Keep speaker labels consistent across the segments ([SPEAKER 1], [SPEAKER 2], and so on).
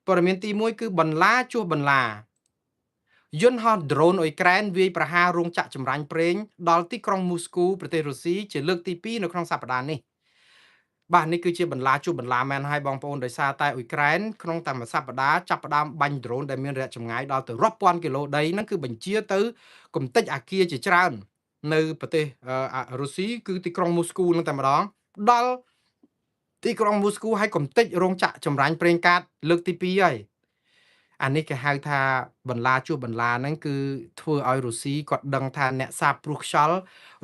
[SPEAKER 1] ព័ត៌មានទី1គឺបន្លាជួសបន្លាយន្តហោះដ្រូនអ៊ុយក្រែនវាយប្រហាររោងចក្រចម្រាញ់ប្រេងដល់ទីក្រុងមូស្គូប្រទេសរុស្ស៊ីជាលើកទី2នៅក្នុងសប្តាហ៍នេះ។បាទនេះគឺជាបន្លាជួបបន្លាមែនហើយបងប្អូនដោយសារតែអ៊ុយក្រែនក្នុងតែមួយសប្តាហ៍ចាប់ផ្ដើមបាញ់ដ្រូនដែលមានរយៈចម្ងាយដល់ទៅរាប់ពាន់គីឡូដីហ្នឹងគឺបញ្ជាទៅកំទេចអាគារជាច្រើននៅប្រទេសរុស្ស៊ីគឺទីក្រុងមូស្គូហ្នឹងតែម្ដងដល់ទីក្រុងមូស្គូឲ្យកំទេចរោងចក្រចម្រាញ់ប្រេងកាតលើកទី2ហើយអានេះគេហៅថាបន្លាជួបបន្លាហ្នឹងគឺធ្វើឲ្យរុស្ស៊ីគាត់ដឹងថាអ្នកសាបព្រោះខ្យល់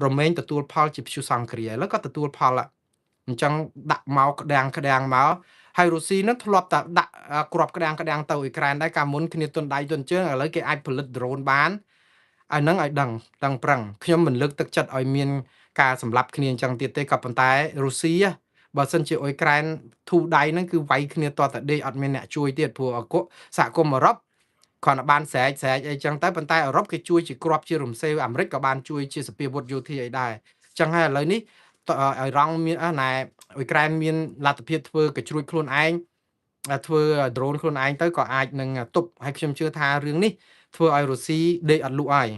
[SPEAKER 1] រមែងទទួលផលជាព្យុះសង្គ្រាឥឡូវគាត់ទទួលផលអញ្ចឹងដាក់មកក្តាំងក្តាំងមកហើយរុស្ស៊ីនឹងធ្លាប់តែដាក់គ្រាប់ក្តាំងក្តាំងទៅអ៊ុយក្រែនដែរកាលមុនគ្នាទុនដៃទុនជើងឥឡូវគេអាចផលិតដ្រូនបានអាហ្នឹងឲ្យដឹងដឹងប្រឹងខ្ញុំមិនលើកទឹកចិត្តឲ្យមានការសម្លាប់គ្នាអញ្ចឹងទៀតទេក៏ប៉ុន្តែរុស្ស៊ីបើសិនជាអ៊ុយក្រែនធូរដៃហ្នឹងគឺវាយគ្នាតតែដេកអត់មានអ្នកជួយទៀតព្រោះសហគមន៍អឺរ៉ុបគ្រាន់តែបានស្រែកស្រែកអីចឹងទៅប៉ុន្តែអឺរ៉ុបគេជួយជាគ្រាប់ជារំសេវអាមេរិកក៏បានជួយជាសភាវុធយោធាអីដែរចឹងហើយឥឡូវនេះឲ្យរងមានណែអ៊ុយក្រែនមានលទ្ធភាពធ្វើកជ្រួចខ្លួនឯងធ្វើដ្រូនខ្លួនឯងទៅក៏អាចនឹងទប់ហើយខ្ញុំជឿថារឿងនេះធ្វើឲ្យរុស្ស៊ីដេកអត់លក់ហើយ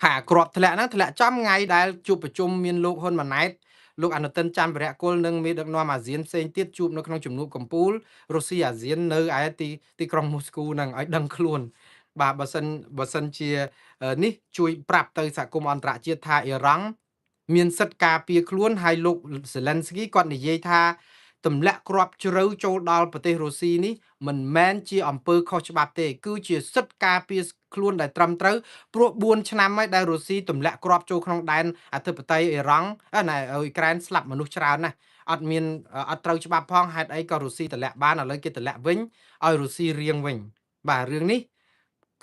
[SPEAKER 1] ហើយអាក្របធ្លាក់ហ្នឹងធ្លាក់ចំថ្ងៃដែលជួបប្រជុំមានលោកហ៊ុនម៉ាណែតលោកអនុទិនច័ន្ទវរៈគុលនិងមេដឹកនាំអាស៊ានផ្សេងទៀតជួបនៅក្នុងជំនួបកម្ពុជារុស្ស៊ីអាស៊ាននៅឯទីក្រុងមូស្គូហ្នឹងឲ្យដឹងខ្លួនបាទបើសិនជានេះជួយប្រាប់ទៅសហគមន៍អន្តរជាតិថាអ៊ីរ៉ង់មានសិទ្ធិការពារខ្លួនហើយលោកសេឡិនស្គីគាត់និយាយថាទម្លាក់គ្រាប់ជ្រៅចូលដល់ប្រទេសរុស្ស៊ីនេះមិនមែនជាអំពើខុសច្បាប់ទេគឺជាសិទ្ធិការពារខ្លួនដែលត្រឹមត្រូវព្រោះ4ឆ្នាំហើយដែលរុស្ស៊ីទម្លាក់គ្រាប់ចូលក្នុងដែនអធិបតេយ្យអ៊ីរ៉ង់ណែអ៊ុយក្រែនស្លាប់មនុស្សច្រើនណាស់អត់មានអត់ត្រូវច្បាប់ផងហេតុអីក៏រុស្ស៊ីទម្លាក់បានឥឡូវគេទម្លាក់វិញឲ្យរុស្ស៊ីរៀងវិញបាទរឿងនេះ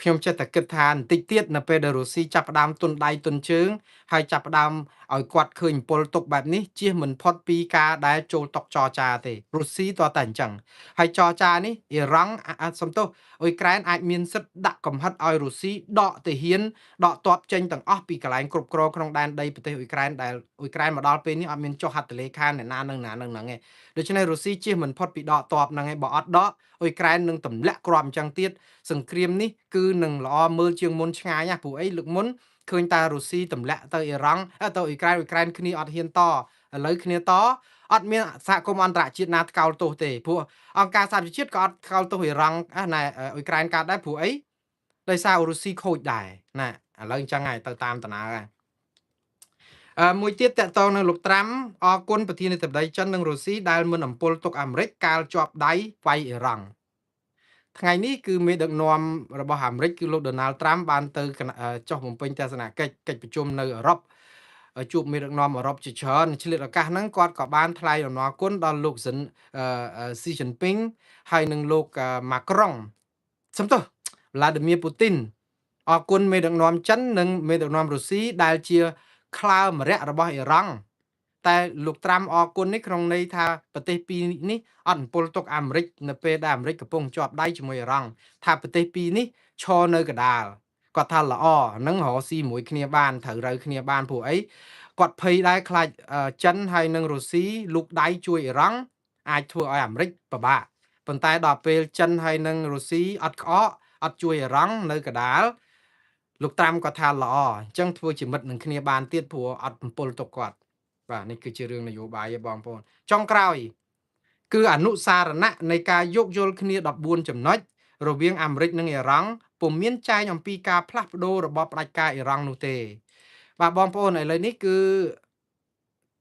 [SPEAKER 1] ខ្ញុំចេះតែគិតថាបន្តិចទៀតនៅពេលដែលរុស្ស៊ីចាប់ផ្ដើមទុនដៃទុនជើងហើយចាប់ផ្ដើមឲ្យគាត់ឃើញអំពល់ទុកបែបនេះជៀសមិនផុតពីការដែលចូលតុចរចាទេរុស្ស៊ីតតែអញ្ចឹងហើយចរចានេះអ៊ីរ៉ង់សំទោសអ៊ុយក្រែនអាចមានសិទ្ធិដាក់កំហិតឲ្យរុស្ស៊ីដកទាហានដកទ័ពចេញទាំងអស់ពីកន្លែងគ្រប់គ្រងក្នុងដែនដីប្រទេសអ៊ុយក្រែនដែលអ៊ុយក្រែនមកដល់ពេលនេះអត់មានចុះហត្ថលេខាអ្នកណានឹងណានឹងហ្នឹងឯងដូច្នេះរុស្ស៊ីជៀសមិនផុតពីដកទ័ពហ្នឹងឯងបើអត់ដកអ៊ុយក្រែននឹងទម្លាក់គ្រាប់អញ្ចឹងទៀតសង្គ្រាមនេះគឺនឹងល្អមើលជាងមុនឆ្ងាយណាព្រោះអីលើកមុនឃើញតារុស្ស៊ីទម្លាក់ទៅអ៊ីរ៉ង់ទៅអ៊ុយក្រែនអ៊ុយក្រែនគ្នាអត់ហ៊ានតឥឡូវគ្នាតអត់មានសហគមន៍អន្តរជាតិណាថ្កោលទោសទេព្រោះអង្គការសហប្រជាជាតិក៏អត់ថ្កោលទោសអ៊ីរ៉ង់ណែអ៊ុយក្រែនកើតដែរព្រោះអីដោយសាររុស្ស៊ីខូចដែរណាឥឡូវអញ្ចឹងហើយទៅតាមដំណើរហើយមួយទៀតតកតងនឹងលោកត្រាំអរគុណប្រធានាធិបតីចិននិងរុស្ស៊ីដែលមិនអំពុលទុកអាមេរិកកាលជាប់ដៃវាយអ៊ីរ៉ង់ថ្ងៃនេះគឺមេដឹកនាំរបស់អាមេរិកគឺលោកដូណាល់ត្រាំបានទៅចុះបំពេញទស្សនកិច្ចកិច្ចប្រជុំនៅអឺរ៉ុបជួបមេដឹកនាំអឺរ៉ុបជាច្រើនឆ្លៀតឱកាសហ្នឹងគាត់ក៏បានថ្លែងអំណរគុណដល់លោកស៊ីជីនពីងហើយនិងលោកម៉ាក្រុងសំទោសវ្លាឌីមៀពូទីនអរគុណមេដឹកនាំចិននិងមេដឹកនាំរុស្ស៊ីដែលជាក្លើមរៈរបស់អ៊ីរ៉ង់តែលោកត្រាំអរគុណនេះក្នុងន័យថាប្រទេសពីរនេះអត់អំពុលទុកអាមេរិកនៅពេលដែលអាមេរិកកំពុងជាប់ដៃជាមួយអ៊ីរ៉ង់ថាប្រទេសពីរនេះឈរនៅកណ្ដាលគាត់ថាល្អហ្នឹងរកស៊ីមួយគ្នាបានត្រូវរូវគ្នាបានព្រោះអីគាត់ភ័យដែរខ្លាចចិនហើយនិងរុស្ស៊ីលូកដៃជួយអ៊ីរ៉ង់អាចធ្វើឲ្យអាមេរិកពិបាកប៉ុន្តែដល់ពេលចិនហើយនិងរុស្ស៊ីអត់ក្អកអត់ជួយអ៊ីរ៉ង់នៅកណ្ដាលលោកត្រាំក៏ថាល្អអញ្ចឹងធ្វើជាមិត្តនឹងគ្នាបានទៀតព្រោះអត់អំពុលទុកគាត់បាទនេះគឺជារឿងនយោបាយឯបងប្អូនចុងក្រោយគឺអនុសារណៈនៃការយោគយល់គ្នា14ចំណុចរវាងអាមេរិកនិងអ៊ីរ៉ង់ពុំមានចែងអំពីការផ្លាស់ប្ដូររបបផ្ដាច់ការអ៊ីរ៉ង់នោះទេបាទបងប្អូនឥឡូវនេះគឺ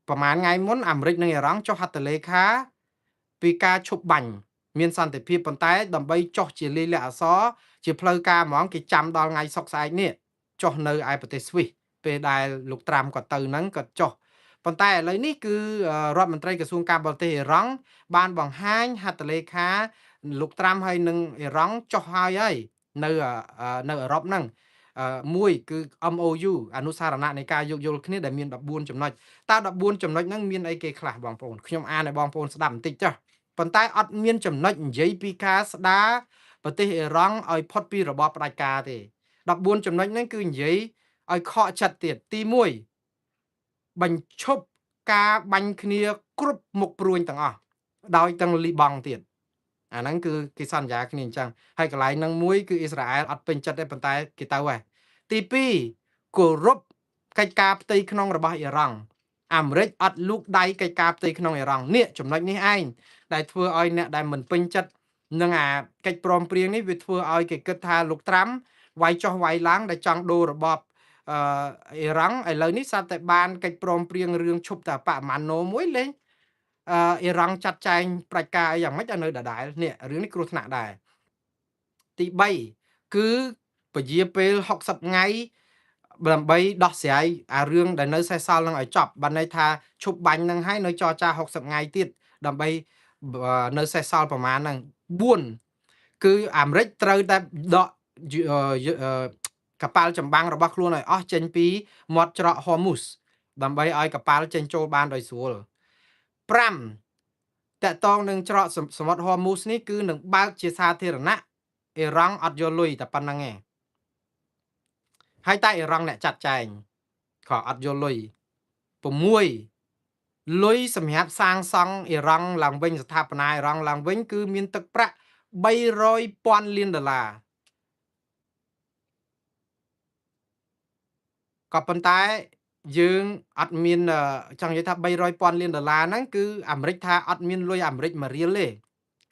[SPEAKER 1] ប្រហែលថ្ងៃមុនអាមេរិកនិងអ៊ីរ៉ង់ចុះហត្ថលេខាពីការឈប់បាញ់មានសន្តិភាពប៉ុន្តែដើម្បីចុះជាលាយលក្ខណ៍អក្សរជាផ្លូវការហ្មងគេចាំដល់ថ្ងៃសុក្រស្អែកនេះចុះនៅឯប្រទេសស្វីសពេលដែលលោកត្រាំគាត់ទៅហ្នឹងគាត់ចុះប៉ុន្តែឥឡូវនេះគឺរដ្ឋមន្ត្រីក្រសួងការបរទេសអ៊ីរ៉ង់បានបង្ហាញហត្ថលេខាលោកត្រាំហើយនឹងអ៊ីរ៉ង់ចុះហើយនៅអឺរ៉ុបហ្នឹងមួយគឺ MOU អនុសារណៈនៃការយោគយល់គ្នាដែលមាន14ចំណុចតើ14ចំណុចហ្នឹងមានអីគេខ្លះបងប្អូនខ្ញុំអានឲ្យបងប្អូនស្ដាប់បន្តិចចុះប៉ុន្តែអត់មានចំណុចនិយាយពីការស្ដារប្រទេសអ៊ីរ៉ង់ឲ្យផុតពីរបបផ្ដាច់ការទេ14ចំណុចហ្នឹងគឺនិយាយឲ្យខកចិត្តទៀតទី1បញ្ឈប់ការបាញ់គ្នាគ្រប់មុខព្រួញទាំងអស់ដោយទាំងលីបង់ទៀត អាហ្នឹងគឺគេសន្យាគ្នាអញ្ចឹងហើយកន្លែងហ្នឹងមួយគឺអ៊ីស្រាអែលអត់ពេញចិត្តទេប៉ុន្តែគេទៅហើយទី2គោរពកិច្ចការផ្ទៃក្នុងរបស់អ៊ីរ៉ង់អាមេរិកអត់លូកដៃកិច្ចការផ្ទៃក្នុងអ៊ីរ៉ង់នេះចំណុចនេះឯងដែលធ្វើឲ្យអ្នកដែលមិនពេញចិត្តនឹងអាកិច្ចព្រមព្រៀងនេះវាធ្វើឲ្យគេគិតថាលោកត្រាំវាយចុះវាយឡើងដែលចង់ដូររបបអ៊ីរ៉ង់ឥឡូវនេះស្រាប់តែបានកិច្ចព្រមព្រៀងរឿងឈប់តែបរិមាណូមួយលេងអ៊ីរ៉ង់ចាត់ចែងប្រជាការអីយ៉ាងម៉េចឲ្យនៅដដែលនេះរឿងនេះគ្រោះថ្នាក់ដែរទី3គឺពជាពេល60ថ្ងៃដើម្បីដោះស្រាយអារឿងដែលនៅសេសសល់នឹងឲ្យចប់បានន័យថាឈប់បាញ់នឹងហើយនៅចរចា60ថ្ងៃទៀតដើម្បីនៅសេសសល់ប្រមាណហ្នឹង4គឺអាមេរិកត្រូវតែដកកប៉ាល់ចម្បាំងរបស់ខ្លួនឲ្យអស់ចេញពីមាត់ច្រកហូមូសដើម្បីឲ្យកប៉ាល់ចេញចូលបានដោយស្រួល5តកតងនឹងច្រកសមុទ្រហូមូសនេះគឺនឹងបើកជាសាធារណៈអ៊ីរ៉ង់អត់យកលុយតែប៉ុណ្្នឹងឯងហើយតែអ៊ីរ៉ង់អ្នកចាត់ចែងក៏អត់យកលុយ6លុយសម្រាប់សាងសង់អ៊ីរ៉ង់ឡើងវិញស្ថាបនាអ៊ីរ៉ង់ឡើងវិញគឺមានទឹកប្រាក់300,000លានដុល្លារក៏ប៉ុន្តែយើងអត់មានចង់និយាយថា300,000លានដុល្លារហ្នឹងគឺអាមេរិកថាអត់មានលុយអាមេរិកមួយរៀលទេ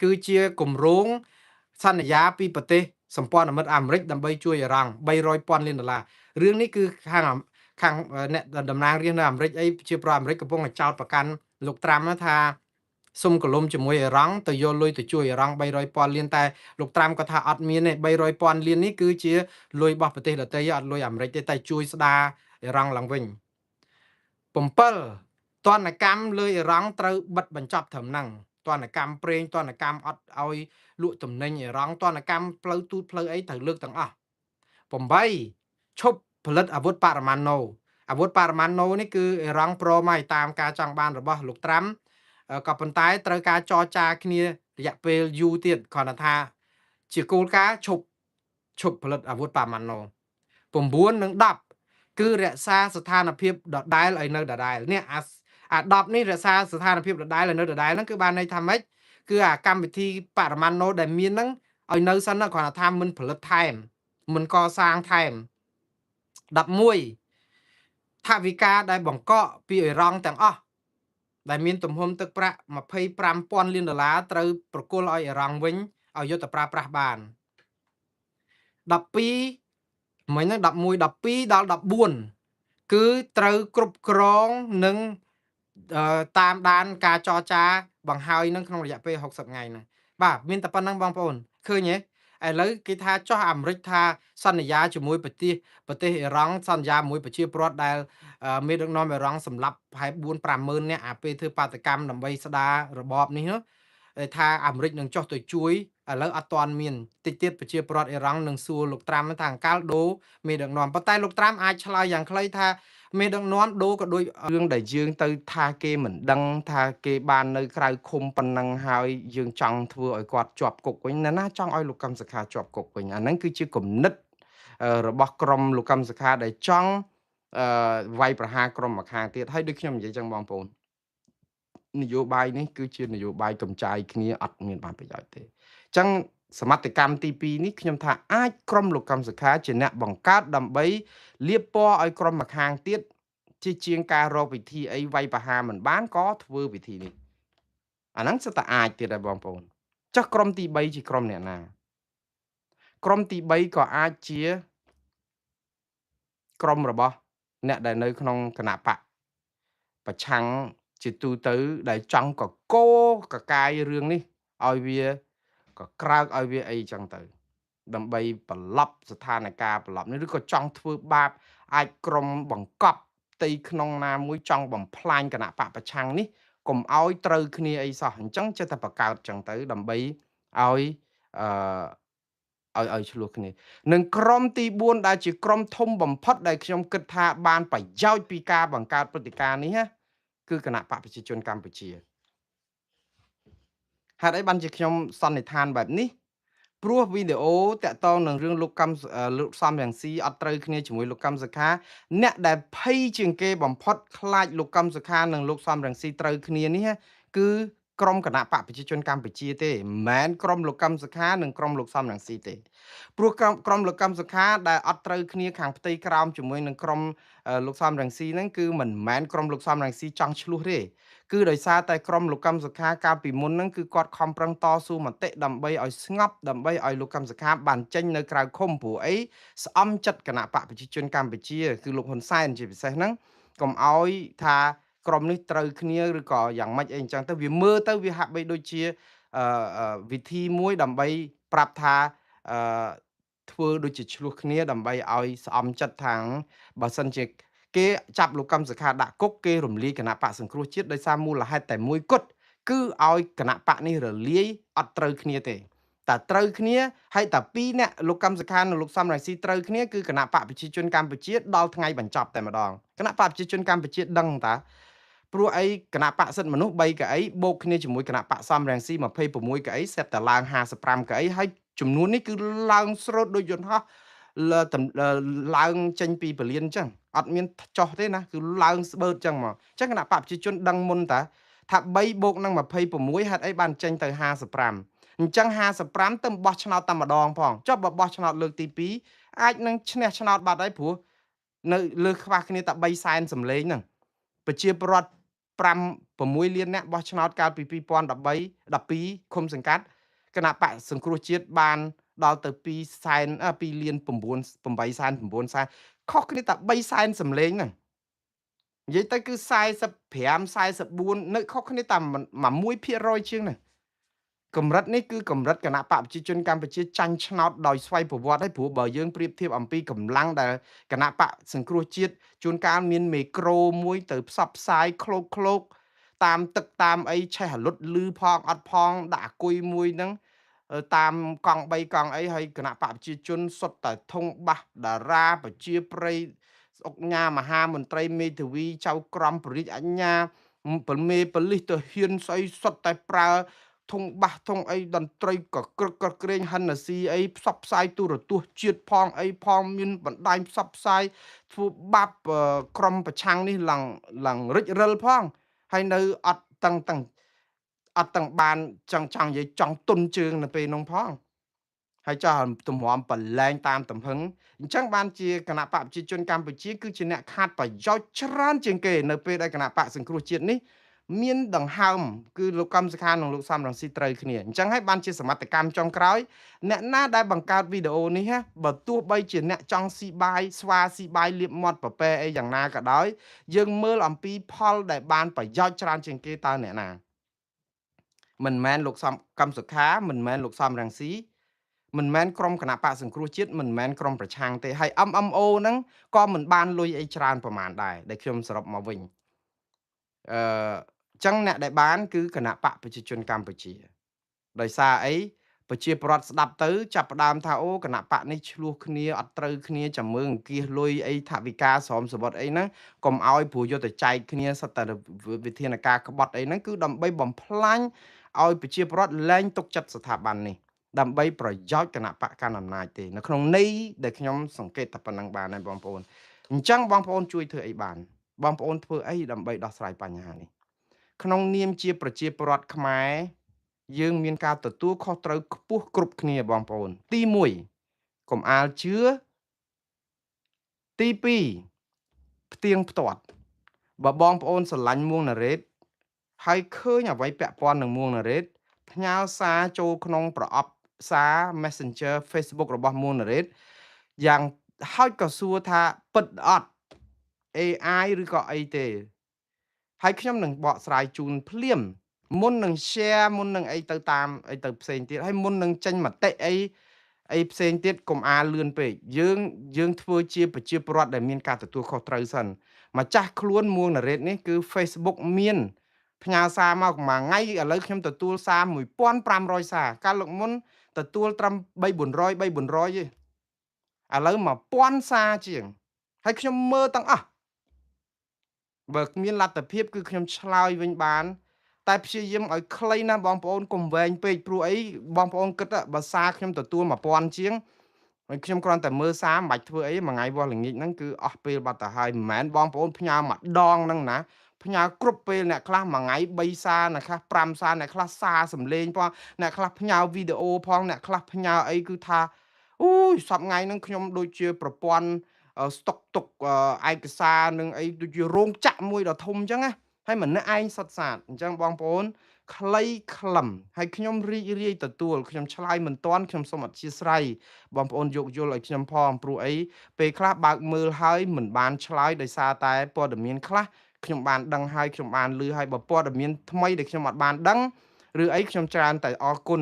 [SPEAKER 1] គឺជាគម្រោងសន្យាពីប្រទេសសម្ព័ន្ធមិត្តអាមេរិកដើម្បីជួយអ៊ីរ៉ង់300,000លានដុល្លាររឿងនេះគឺខាងអ្នកតំណាងរាស្ត្រនៅអាមេរិកអីជាប្រអាមេរិកកំពុងតែចោទប្រកាន់លោកត្រាំថាសុំកលុំជាមួយអ៊ីរ៉ង់ទៅយកលុយទៅជួយអ៊ីរ៉ង់300,000លានតែលោកត្រាំក៏ថាអត់មានទេ300,000លាននេះគឺជាលុយរបស់ប្រទេសដទៃអត់លុយអាមេរិកទេតែជួយស្ដារអ៊ីរ៉ង់ឡើងវិញ7ទណ្ឌកម្មលើអ៊ីរ៉ង់ត្រូវបិទបញ្ចប់ត្រឹមហ្នឹងទណ្ឌកម្មប្រេងទណ្ឌកម្មអត់ឲ្យលក់ទំនិញអ៊ីរ៉ង់ទណ្ឌកម្មផ្លូវទូតផ្លូវអីត្រូវលើកទាំងអស់8ឈប់ផលិតអាវុធបរិមាណូអាវុធបរិមាណូនេះគឺអ៊ីរ៉ង់ព្រមហើយតាមការចង់បានរបស់លោកត្រាំក៏ប៉ុន្តែត្រូវការចរចាគ្នារយៈពេលយូរទៀតគ្រាន់តែថាជាគោលការណ៍ឈប់ផលិតអាវុធបរិមាណូ9និង10គឺរក្សាស្ថានភាពដដែលឲ្យនៅដដែលនេះអា10នេះរក្សាស្ថានភាពដដែលឲ្យនៅដដែលហ្នឹងគឺបានន័យថាម៉េចគឺអាកម្មវិធីបរិមាណូដែលមានហ្នឹងឲ្យនៅសិនគ្រាន់តែថាមិនផលិតថែមមិនកសាងថែម11ថវិកាដែលបង្កក់ពីអ៊ីរ៉ង់ទាំងអស់ដែលមានទំហំទឹកប្រាក់25,000លានដុល្លារត្រូវប្រគល់ឲ្យអ៊ីរ៉ង់វិញឲ្យយកទៅប្រើប្រាស់បាន12មិញហ្នឹង11 12ដល់14គឺត្រូវគ្រប់គ្រងនិងតាមដានការចរចាបង្ហើយនឹងក្នុងរយៈពេល60ថ្ងៃហ្នឹងបាទមានតែប៉ុណ្្នឹងបងប្អូនឃើញទេឥឡូវគេថាចោះអាមេរិកថាសន្យាជាមួយប្រទេសអ៊ីរ៉ង់សន្យាមួយប្រជាពលរដ្ឋដែលមេដឹកនាំអ៊ីរ៉ង់សម្លាប់ប្រហែល4 50,000នាក់អាពេលធ្វើបាតកម្មដើម្បីស្ដាររបបនេះថាអាមេរិកនឹងចុះទៅជួយឥឡូវអត់ទាន់មានតិចទៀតប្រជាពលរដ្ឋអ៊ីរ៉ង់នឹងសួរលោកត្រាំថាអង្កាលដូរមេដឹកនាំប៉ុន្តែលោកត្រាំអាចឆ្លើយយ៉ាងខ្លីថាមេដឹកនាំដូរក៏ដូចរឿងដែលយើងទៅថាគេមិនដឹងថាគេបាននៅក្រៅឃុំប៉ុណ្ណឹងហើយយើងចង់ធ្វើឲ្យគាត់ជាប់គុកវិញណាចង់ឲ្យលោកកឹមសុខាជាប់គុកវិញអាហ្នឹងគឺជាគំនិតរបស់ក្រុមលោកកឹមសុខាដែលចង់វាយប្រហារក្រុមម្ខាងទៀតហើយដូចខ្ញុំនិយាយចឹងបងប្អូននយោបាយនេះគឺជានយោបាយកំចាយគ្នាអត់មានបានប្រយោជន៍ទេអញ្ចឹងសមត្ថកម្មទី2នេះខ្ញុំថាអាចក្រុមលោកកឹមសុខាជាអ្នកបង្កើតដើម្បីលៀបពណ៌ឲ្យក្រុមម្ខាងទៀតជាជាងការរកវិធីអីវាយប្រហារមិនបានក៏ធ្វើវិធីនេះអាហ្នឹងសិតតែអាចទៀតដែរបងប្អូនចុះក្រុមទី3ជាក្រុមអ្នកណាក្រុមទី3ក៏អាចជាក្រុមរបស់អ្នកដែលនៅក្នុងគណៈបកប្រឆាំងជាទូទៅដែលចង់កកកកាយរឿងនេះឲ្យវាក៏ក្រើកឲ្យវាអីចឹងទៅដើម្បីប្រឡប់ស្ថានភាពប្រឡប់នេះឬក៏ចង់ធ្វើបាបអាចក្រុមបង្កប់ផ្ទៃក្នុងណាមួយចង់បំផ្លាញគណៈបកប្រឆាំងនេះកុំឲ្យត្រូវគ្នាអីសោះអញ្ចឹងចេះតែបង្កើតចឹងទៅដើម្បីឲ្យឲ្យឆ្លោះគ្នានិងក្រុមទី4ដែលជាក្រុមធំបំផុតដែលខ្ញុំគិតថាបានប្រយោជន៍ពីការបង្កើតព្រឹត្តិការណ៍នេះណាគឺគណៈបកប្រជាជនកម្ពុជាហេតុអីបានជាខ្ញុំសន្និដ្ឋានបែបនេះព្រោះវីដេអូតាក់ទងនឹងរឿងលោកសំរងស៊ីអត់ត្រូវគ្នាជាមួយលោកកឹមសុខាអ្នកដែលភ័យជាងគេបំផុតខ្លាចលោកកឹមសុខានិងលោកសំរងស៊ីត្រូវគ្នានេះគឺ ក្រុមគណៈបកប្រជាជនកម្ពុជាទេមិនមែនក្រុមលោកកឹមសុខានិងក្រុមលោកសំរងស៊ីទេព្រោះក្រុមលោកកឹមសុខាដែលអត់ត្រូវគ្នាខាងផ្ទៃក្រោមជាមួយនឹងក្រុមលោកសំរងស៊ីហ្នឹងគឺមិនមែនក្រុមលោកសំរងស៊ីចង់ឆ្លោះទេគឺដោយសារតែក្រុមលោកកឹមសុខាកាលពីមុនហ្នឹងគឺគាត់ខំប្រឹងតស៊ូមតិដើម្បីឲ្យស្ងប់ដើម្បីឲ្យលោកកឹមសុខាបានចេញនៅក្រៅឃុំព្រោះអីស្អំចិត្តគណៈបកប្រជាជនកម្ពុជាគឺលោកហ៊ុនសែនជាពិសេសហ្នឹងកុំឲ្យថាក្រុមនេះត្រូវគ្នាឬក៏យ៉ាងម៉េចអីអញ្ចឹងទៅវាមើលទៅវាហាក់បីដូចជាវិធីមួយដើម្បីប្រាប់ថាធ្វើដូចជាឆ្លោះគ្នាដើម្បីឲ្យស្អំចិត្តថាងបើសិនជាគេចាប់លោកកឹមសុខាដាក់គុកគេរំលាយគណៈបកសង្គ្រោះជាតិដោយសារមូលហេតុតែមួយគត់គឺឲ្យគណៈបកនេះរលាយអត់ត្រូវគ្នាទេតែត្រូវគ្នាហើយតែពីរអ្នកលោកកឹមសុខានិងលោកសំរងស៊ីត្រូវគ្នាគឺគណៈបកប្រជាជនកម្ពុជាដល់ថ្ងៃបញ្ចប់តែម្ដងគណៈបកប្រជាជនកម្ពុជាដឹងតាព្រោះអីគណៈបកសិទ្ធិមនុស្ស3កៅអីបូកគ្នាជាមួយគណៈបកសំរងស៊ី26កៅអីសេតតែឡើង55កៅអីហើយចំនួននេះគឺឡើងស្រូតដូចយន្តហោះឡើងចេញពីពលានអញ្ចឹងអត់មានចោះទេណាគឺឡើងស្បឺតអញ្ចឹងមកអញ្ចឹងគណៈបកប្រជាជនដឹងមុនតាថា3បូកនឹង26ហេតុអីបានចេញទៅ55អញ្ចឹង55ទៅបោះឆ្នោតតែម្ដងផងចុះបើបោះឆ្នោតលើកទី2អាចនឹងឈ្នះឆ្នោតបាត់ហើយព្រោះនៅលើខ្វះគ្នាតែ3សែនសម្លេងហ្នឹងប្រជាពលរដ្ឋ5 6លានអ្នកបោះឆ្នោតកាលពី2013 12ឃុំសង្កាត់គណៈបកសង្គ្រោះជាតិបានដល់ទៅ2សែន2លាន9 8សែន9សែនខុសគ្នាតែ3សែនសម្លេងហ្នឹងនិយាយទៅគឺ45 44នៅខុសគ្នាតែ1%ជាងហ្នឹងកម្រិតនេះគឺកម្រិតគណៈបកប្រជាជនកម្ពុជាចាញ់ឆ្នោតដោយស្វ័យប្រវត្តិហើយព្រោះបើយើងប្រៀបធៀបអំពីកម្លាំងដែលគណៈបកសង្គ្រោះជាតិជួនកាលមានមេក្រូមួយទៅផ្សព្វផ្សាយឃ្លោកឃ្លោកតាមទឹកតាមអីឆេះរលត់លឺផងអត់ផងដាក់អាគុយមួយហ្នឹងតាមកង់3កង់អីហើយគណៈបកប្រជាជនសុទ្ធតែធុងបាសតារាប្រជាប្រិយអុកញ៉ាមហាមន្ត្រីមេធាវីចៅក្រមពរិទ្ធអញ្ញាពលមេប៉ូលីសទៅហ៊ានស្អីសុទ្ធតែប្រើធុងបាសធុងអីតន្ត្រីក៏ក្រឹកក្រក្រែងហិនស៊ីអីផ្សព្វផ្សាយទូរទស្សន៍ជាតិផងអីផងមានបណ្ដាញផ្សព្វផ្សាយធ្វើបាបក្រុមប្រឆាំងនេះឡើងរិចរិលផងហើយនៅអត់តឹងតឹងអត់តឹងបានចង់និយាយចង់ទុនជើងនៅពេលនោះផងហើយចោះទម្រាំប្រឡែងតាមទំហឹងអញ្ចឹងបានជាគណៈបកប្រជាជនកម្ពុជាគឺជាអ្នកខាតប្រយោជន៍ច្រើនជាងគេនៅពេលដែលគណៈបកសង្គ្រោះជាតិនេះមានដង្ហើមគឺលោកកឹមសុខានិងលោកសំរងស៊ីត្រូវគ្នាអញ្ចឹងហើយបានជាសមត្ថកម្មចុងក្រោយអ្នកណាដែលបង្កើតវីដេអូនេះបើទោះបីជាអ្នកចង់ស៊ីបាយស្វាស៊ីបាយលៀបមាត់ប្រពែអីយ៉ាងណាក៏ដោយយើងមើលអំពីផលដែលបានប្រយោជន៍ច្រើនជាងគេតើអ្នកណាមិនមែនលោកសំកឹមសុខាមិនមែនលោកសំរងស៊ីមិនមែនក្រុមគណៈបកសង្គ្រោះជាតិមិនមែនក្រុមប្រឆាំងទេហើយ MMO ហ្នឹងក៏មិនបានលុយអីច្រើនប្រហែលដែរដែលខ្ញុំសរុបមកវិញអឺចឹងអ្នកដែលបានគឺគណៈបកប្រជាជនកម្ពុជាដោយសារអីប្រជាពលរដ្ឋស្ដាប់ទៅចាប់ផ្ដើមថាអូគណៈបកនេះឆ្លោះគ្នាអត់ត្រូវគ្នាចាំមើលអង្គាសលុយអីថវិកាស្រមសវត្តអីហ្នឹងកុំឲ្យព្រោះយកទៅចែកគ្នាសិតតែវិធានការក្បត់អីហ្នឹងគឺដើម្បីបំផ្លាញឲ្យប្រជាពលរដ្ឋលែងទុកចិត្តស្ថាប័ននេះដើម្បីប្រយោជន៍គណៈបកកណ្ដាលអំណាចទេនៅក្នុងន័យដែលខ្ញុំសង្កេតតែប៉ុណ្្នឹងបានហើយបងប្អូនអញ្ចឹងបងប្អូនជួយធ្វើអីបានបងប្អូនធ្វើអីដើម្បីដោះស្រាយបញ្ហានេះក្នុងនាមជាប្រជាពលរដ្ឋខ្មែរយើងមានការទទួលខុសត្រូវខ្ពស់គ្រប់គ្នាបងប្អូនទី1កុំអាលជឿទី2ផ្ទៀងផ្ទាត់បើបងប្អូនស្រឡាញ់មួងណារ៉េតហើយឃើញអ្វីពាក់ព័ន្ធនឹងមួងណារ៉េតផ្ញើសារចូលក្នុងប្រអប់សារ Messenger Facebook របស់មួងណារ៉េតយ៉ាងហើយក៏សួរថាពិតអត់ AI ឬក៏អីទេហើយខ្ញុំនឹងបកស្រាយជូនភ្លាមមុននឹង share មុននឹងអីទៅតាមអីទៅផ្សេងទៀតហើយមុននឹងចេញមតិអីអីផ្សេងទៀតកុំអាលឿនពេកយើងធ្វើជាប្រជាពលរដ្ឋដែលមានការទទួលខុសត្រូវសិនម្ចាស់ខ្លួនមួងណារ៉េតនេះគឺ Facebook មានផ្ញើសារមកមួយថ្ងៃឥឡូវខ្ញុំទទួលសារ1500សារកាលលើកមុនទទួលត្រឹម3 400 3 400ទេឥឡូវ1000សារជាងហើយខ្ញុំមើលទាំងអស់បើគ្មានលទ្ធភាពគឺខ្ញុំឆ្លើយវិញបានតែព្យាយាមឲ្យខ្លីណាស់បងប្អូនកុំវែងពេកព្រោះអីបងប្អូនគិតបើសារខ្ញុំទទួល1000ជាងហើយខ្ញុំគ្រាន់តែមើលសារមិនបាច់ធ្វើអីមួយថ្ងៃវាស់ល្ងាចហ្នឹងគឺអស់ពេលបាត់ទៅហើយមិនមែនបងប្អូនផ្ញើម្ដងហ្នឹងណា ផ្ញើគ្រប់ពេលអ្នកខ្លះមួយថ្ងៃ3សារអ្នកខ្លះ5សារអ្នកខ្លះសារសំឡេងផងអ្នកខ្លះផ្ញើវីដេអូផងអ្នកខ្លះផ្ញើអីគឺថាអូយសប្ងៃហ្នឹងខ្ញុំដូចជាប្រព័ន្ធស្តុកទុកឯកសារនឹងអីដូចជារោងចក្រមួយដ៏ធំអញ្ចឹងណាហើយម្នាក់ឯងសុទ្ធសាធអញ្ចឹងបងប្អូនខ្លីខ្លឹមហើយខ្ញុំរីករាយទទួលខ្ញុំឆ្លើយមិនទាន់ខ្ញុំសូមអធិស្ឋានបងប្អូនយោគយល់ឲ្យខ្ញុំផងព្រោះអីពេលខ្លះបើកមើលហើយមិនបានឆ្លើយដោយសារតែព័ត៌មានខ្លះខ្ញុំបានដឹងហើយខ្ញុំបានឮហើយបើព័ត៌មានថ្មីដែលខ្ញុំអត់បានដឹងឬអីខ្ញុំច្រើនតែអរគុណ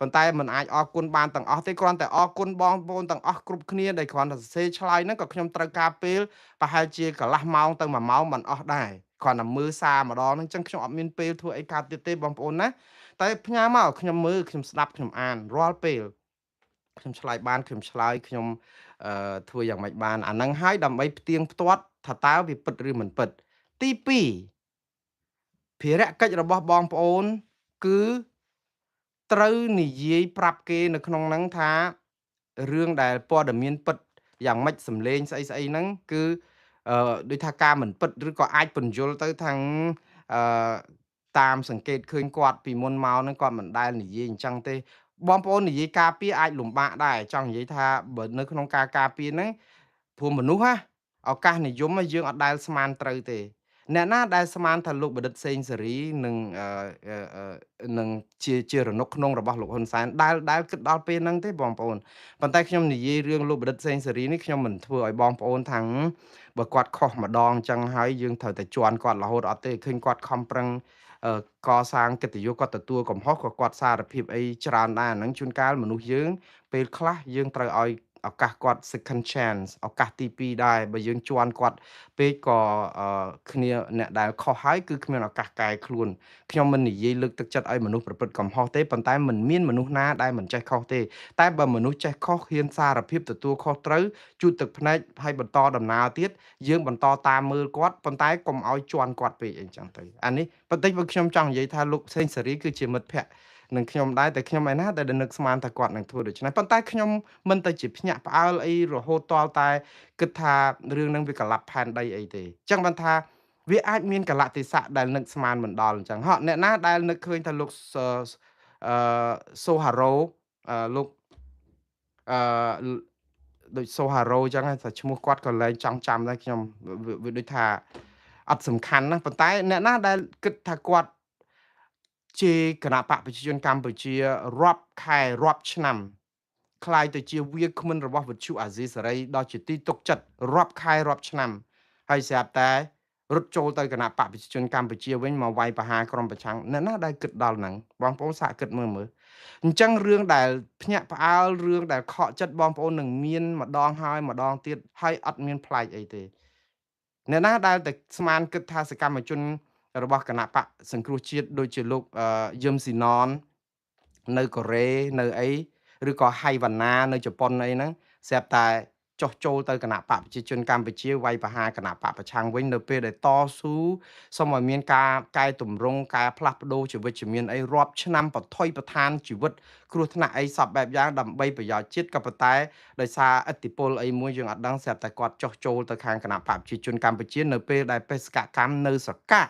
[SPEAKER 1] ប៉ុន្តែមិនអាចអរគុណបានទាំងអស់ទេគ្រាន់តែអរគុណបងប្អូនទាំងអស់គ្រប់គ្នាដែលគ្រាន់តែសរសេរឆ្លើយហ្នឹងក៏ខ្ញុំត្រូវការពេលប្រហែលជាកន្លះម៉ោងទៅ1ម៉ោងមិនអស់ដែរគ្រាន់តែមើលសារម្ដងហ្នឹងអញ្ចឹងខ្ញុំអត់មានពេលធ្វើអីកើតទៀតទេបងប្អូនណាតែផ្ញើមកខ្ញុំមើលខ្ញុំស្ដាប់ខ្ញុំអានរាល់ពេលខ្ញុំឆ្លើយបានខ្ញុំឆ្លើយខ្ញុំធ្វើយ៉ាងម៉េចបានអាហ្នឹងហើយដើម្បីផ្ទៀងផ្ទាត់ថាតើវាពិតឬមិនពិតទី2ភារកិច្ចរបស់បងប្អូនគឺត្រូវនិយាយប្រាប់គេនៅក្នុងហ្នឹងថារឿងដែលព័ត៌មានពិតយ៉ាងម៉េចសំឡេងស្អីស្អីហ្នឹងគឺដូចថាការមិនពិតឬក៏អាចពន្យល់ទៅថាតាមសង្កេតឃើញគាត់ពីមុនមកហ្នឹងគាត់មិនដែលនិយាយអញ្ចឹងទេបងប្អូននិយាយការពារអាចលំបាកដែរចង់និយាយថាបើនៅក្នុងការការពារហ្នឹងព្រោះមនុស្សណាឱកាសនិយមយើងអត់ដែលស្មានត្រូវទេអ្នកណាដែលស្មានថាលោកបណ្ឌិតសេងសេរីនឹងនឹងជារនុកក្នុងរបស់លោកហ៊ុនសែនដែលគិតដល់ពេលហ្នឹងទេបងប្អូនប៉ុន្តែខ្ញុំនិយាយរឿងលោកបណ្ឌិតសេងសេរីនេះខ្ញុំមិនធ្វើឲ្យបងប្អូនថាបើគាត់ខុសម្ដងអញ្ចឹងហើយយើងត្រូវតែជន់គាត់រហូតអត់ទេឃើញគាត់ខំប្រឹងកសាងកិត្តិយសគាត់ទទួលកំហុសក៏គាត់សារភាពអីច្រើនដែរអាហ្នឹងជួនកាលមនុស្សយើងពេលខ្លះយើងត្រូវឲ្យឱកាសគាត់ second chance ឱកាសទី2ដែរបើយើងជន់គាត់ពេកក៏គ្នាអ្នកដែលខុសហើយគឺគ្មានឱកាសកែខ្លួនខ្ញុំមិននិយាយលើកទឹកចិត្តឲ្យមនុស្សប្រព្រឹត្តកំហុសទេប៉ុន្តែមិនមានមនុស្សណាដែលមិនចេះខុសទេតែបើមនុស្សចេះខុសហ៊ានសារភាពទទួលខុសត្រូវជូតទឹកភ្នែកហើយបន្តដំណើរទៀតយើងបន្តតាមមើលគាត់ប៉ុន្តែកុំឲ្យជន់គាត់ពេកអីចឹងទៅអានេះបន្តិចបើខ្ញុំចង់និយាយថាលោកសេងសេរីគឺជាមិត្តភក្តិនឹងខ្ញុំដែរតែខ្ញុំឯណាដែលនឹកស្មានថាគាត់នឹងធ្វើដូច្នេះប៉ុន្តែខ្ញុំមិនទៅជាភ្ញាក់ផ្អើលអីរហូតតល់តែគិតថារឿងនឹងវាក្លាប់ផែនដីអីទេអញ្ចឹងបានថាវាអាចមានកលៈទេសៈដែលនឹកស្មានមិនដល់អញ្ចឹងហ៎អ្នកណាដែលនឹកឃើញថាលោកសូហារ៉ូលោកអឺដូចសូហារ៉ូអញ្ចឹងថាឈ្មោះគាត់ក៏លែងចង់ចាំដែរខ្ញុំវាដូចថាអត់សំខាន់ណាប៉ុន្តែអ្នកណាដែលគិតថាគាត់ជាគណៈបកប្រជាជនកម្ពុជារាប់ខែរាប់ឆ្នាំក្លាយទៅជាវាគ្មិនរបស់វិទ្យុអាស៊ីសេរីដ៏ជាទីទុកចិត្តរាប់ខែរាប់ឆ្នាំហើយស្រាប់តែរត់ចូលទៅគណៈបកប្រជាជនកម្ពុជាវិញមកវាយប្រហារក្រុមប្រឆាំងអ្នកណាដែលគិតដល់ហ្នឹងបងប្អូនសាកគិតមើលមើលអញ្ចឹងរឿងដែលភ្ញាក់ផ្អើលរឿងដែលខកចិត្តបងប្អូននឹងមានម្ដងហើយម្ដងទៀតហើយអត់មានប្លែកអីទេអ្នកណាដែលតែស្មានគិតថាសកម្មជនរបស់គណៈបកសង្គ្រោះជាតិដូចជាលោកយឹមស៊ីណននៅកូរ៉េនៅអីឬក៏ហៃវ៉ាណានៅជប៉ុនអីហ្នឹងស្រាប់តែចុះចូលទៅគណៈបកប្រជាជនកម្ពុជាវាយប្រហារគណៈបកប្រឆាំងវិញនៅពេលដែលតស៊ូសូមឲ្យមានការកែតម្រង់ការផ្លាស់ប្ដូរជីវិតជំនាញអីរាប់ឆ្នាំបថុយប្រឋានជីវិតគ្រោះថ្នាក់អីសពបែបយ៉ាងដើម្បីប្រយោជន៍ជាតិក៏ប៉ុន្តែដោយសារឥទ្ធិពលអីមួយយើងអត់ដឹងស្រាប់តែគាត់ចុះចូលទៅខាងគណៈបកប្រជាជនកម្ពុជានៅពេលដែលបេសកកម្មនៅសកៈ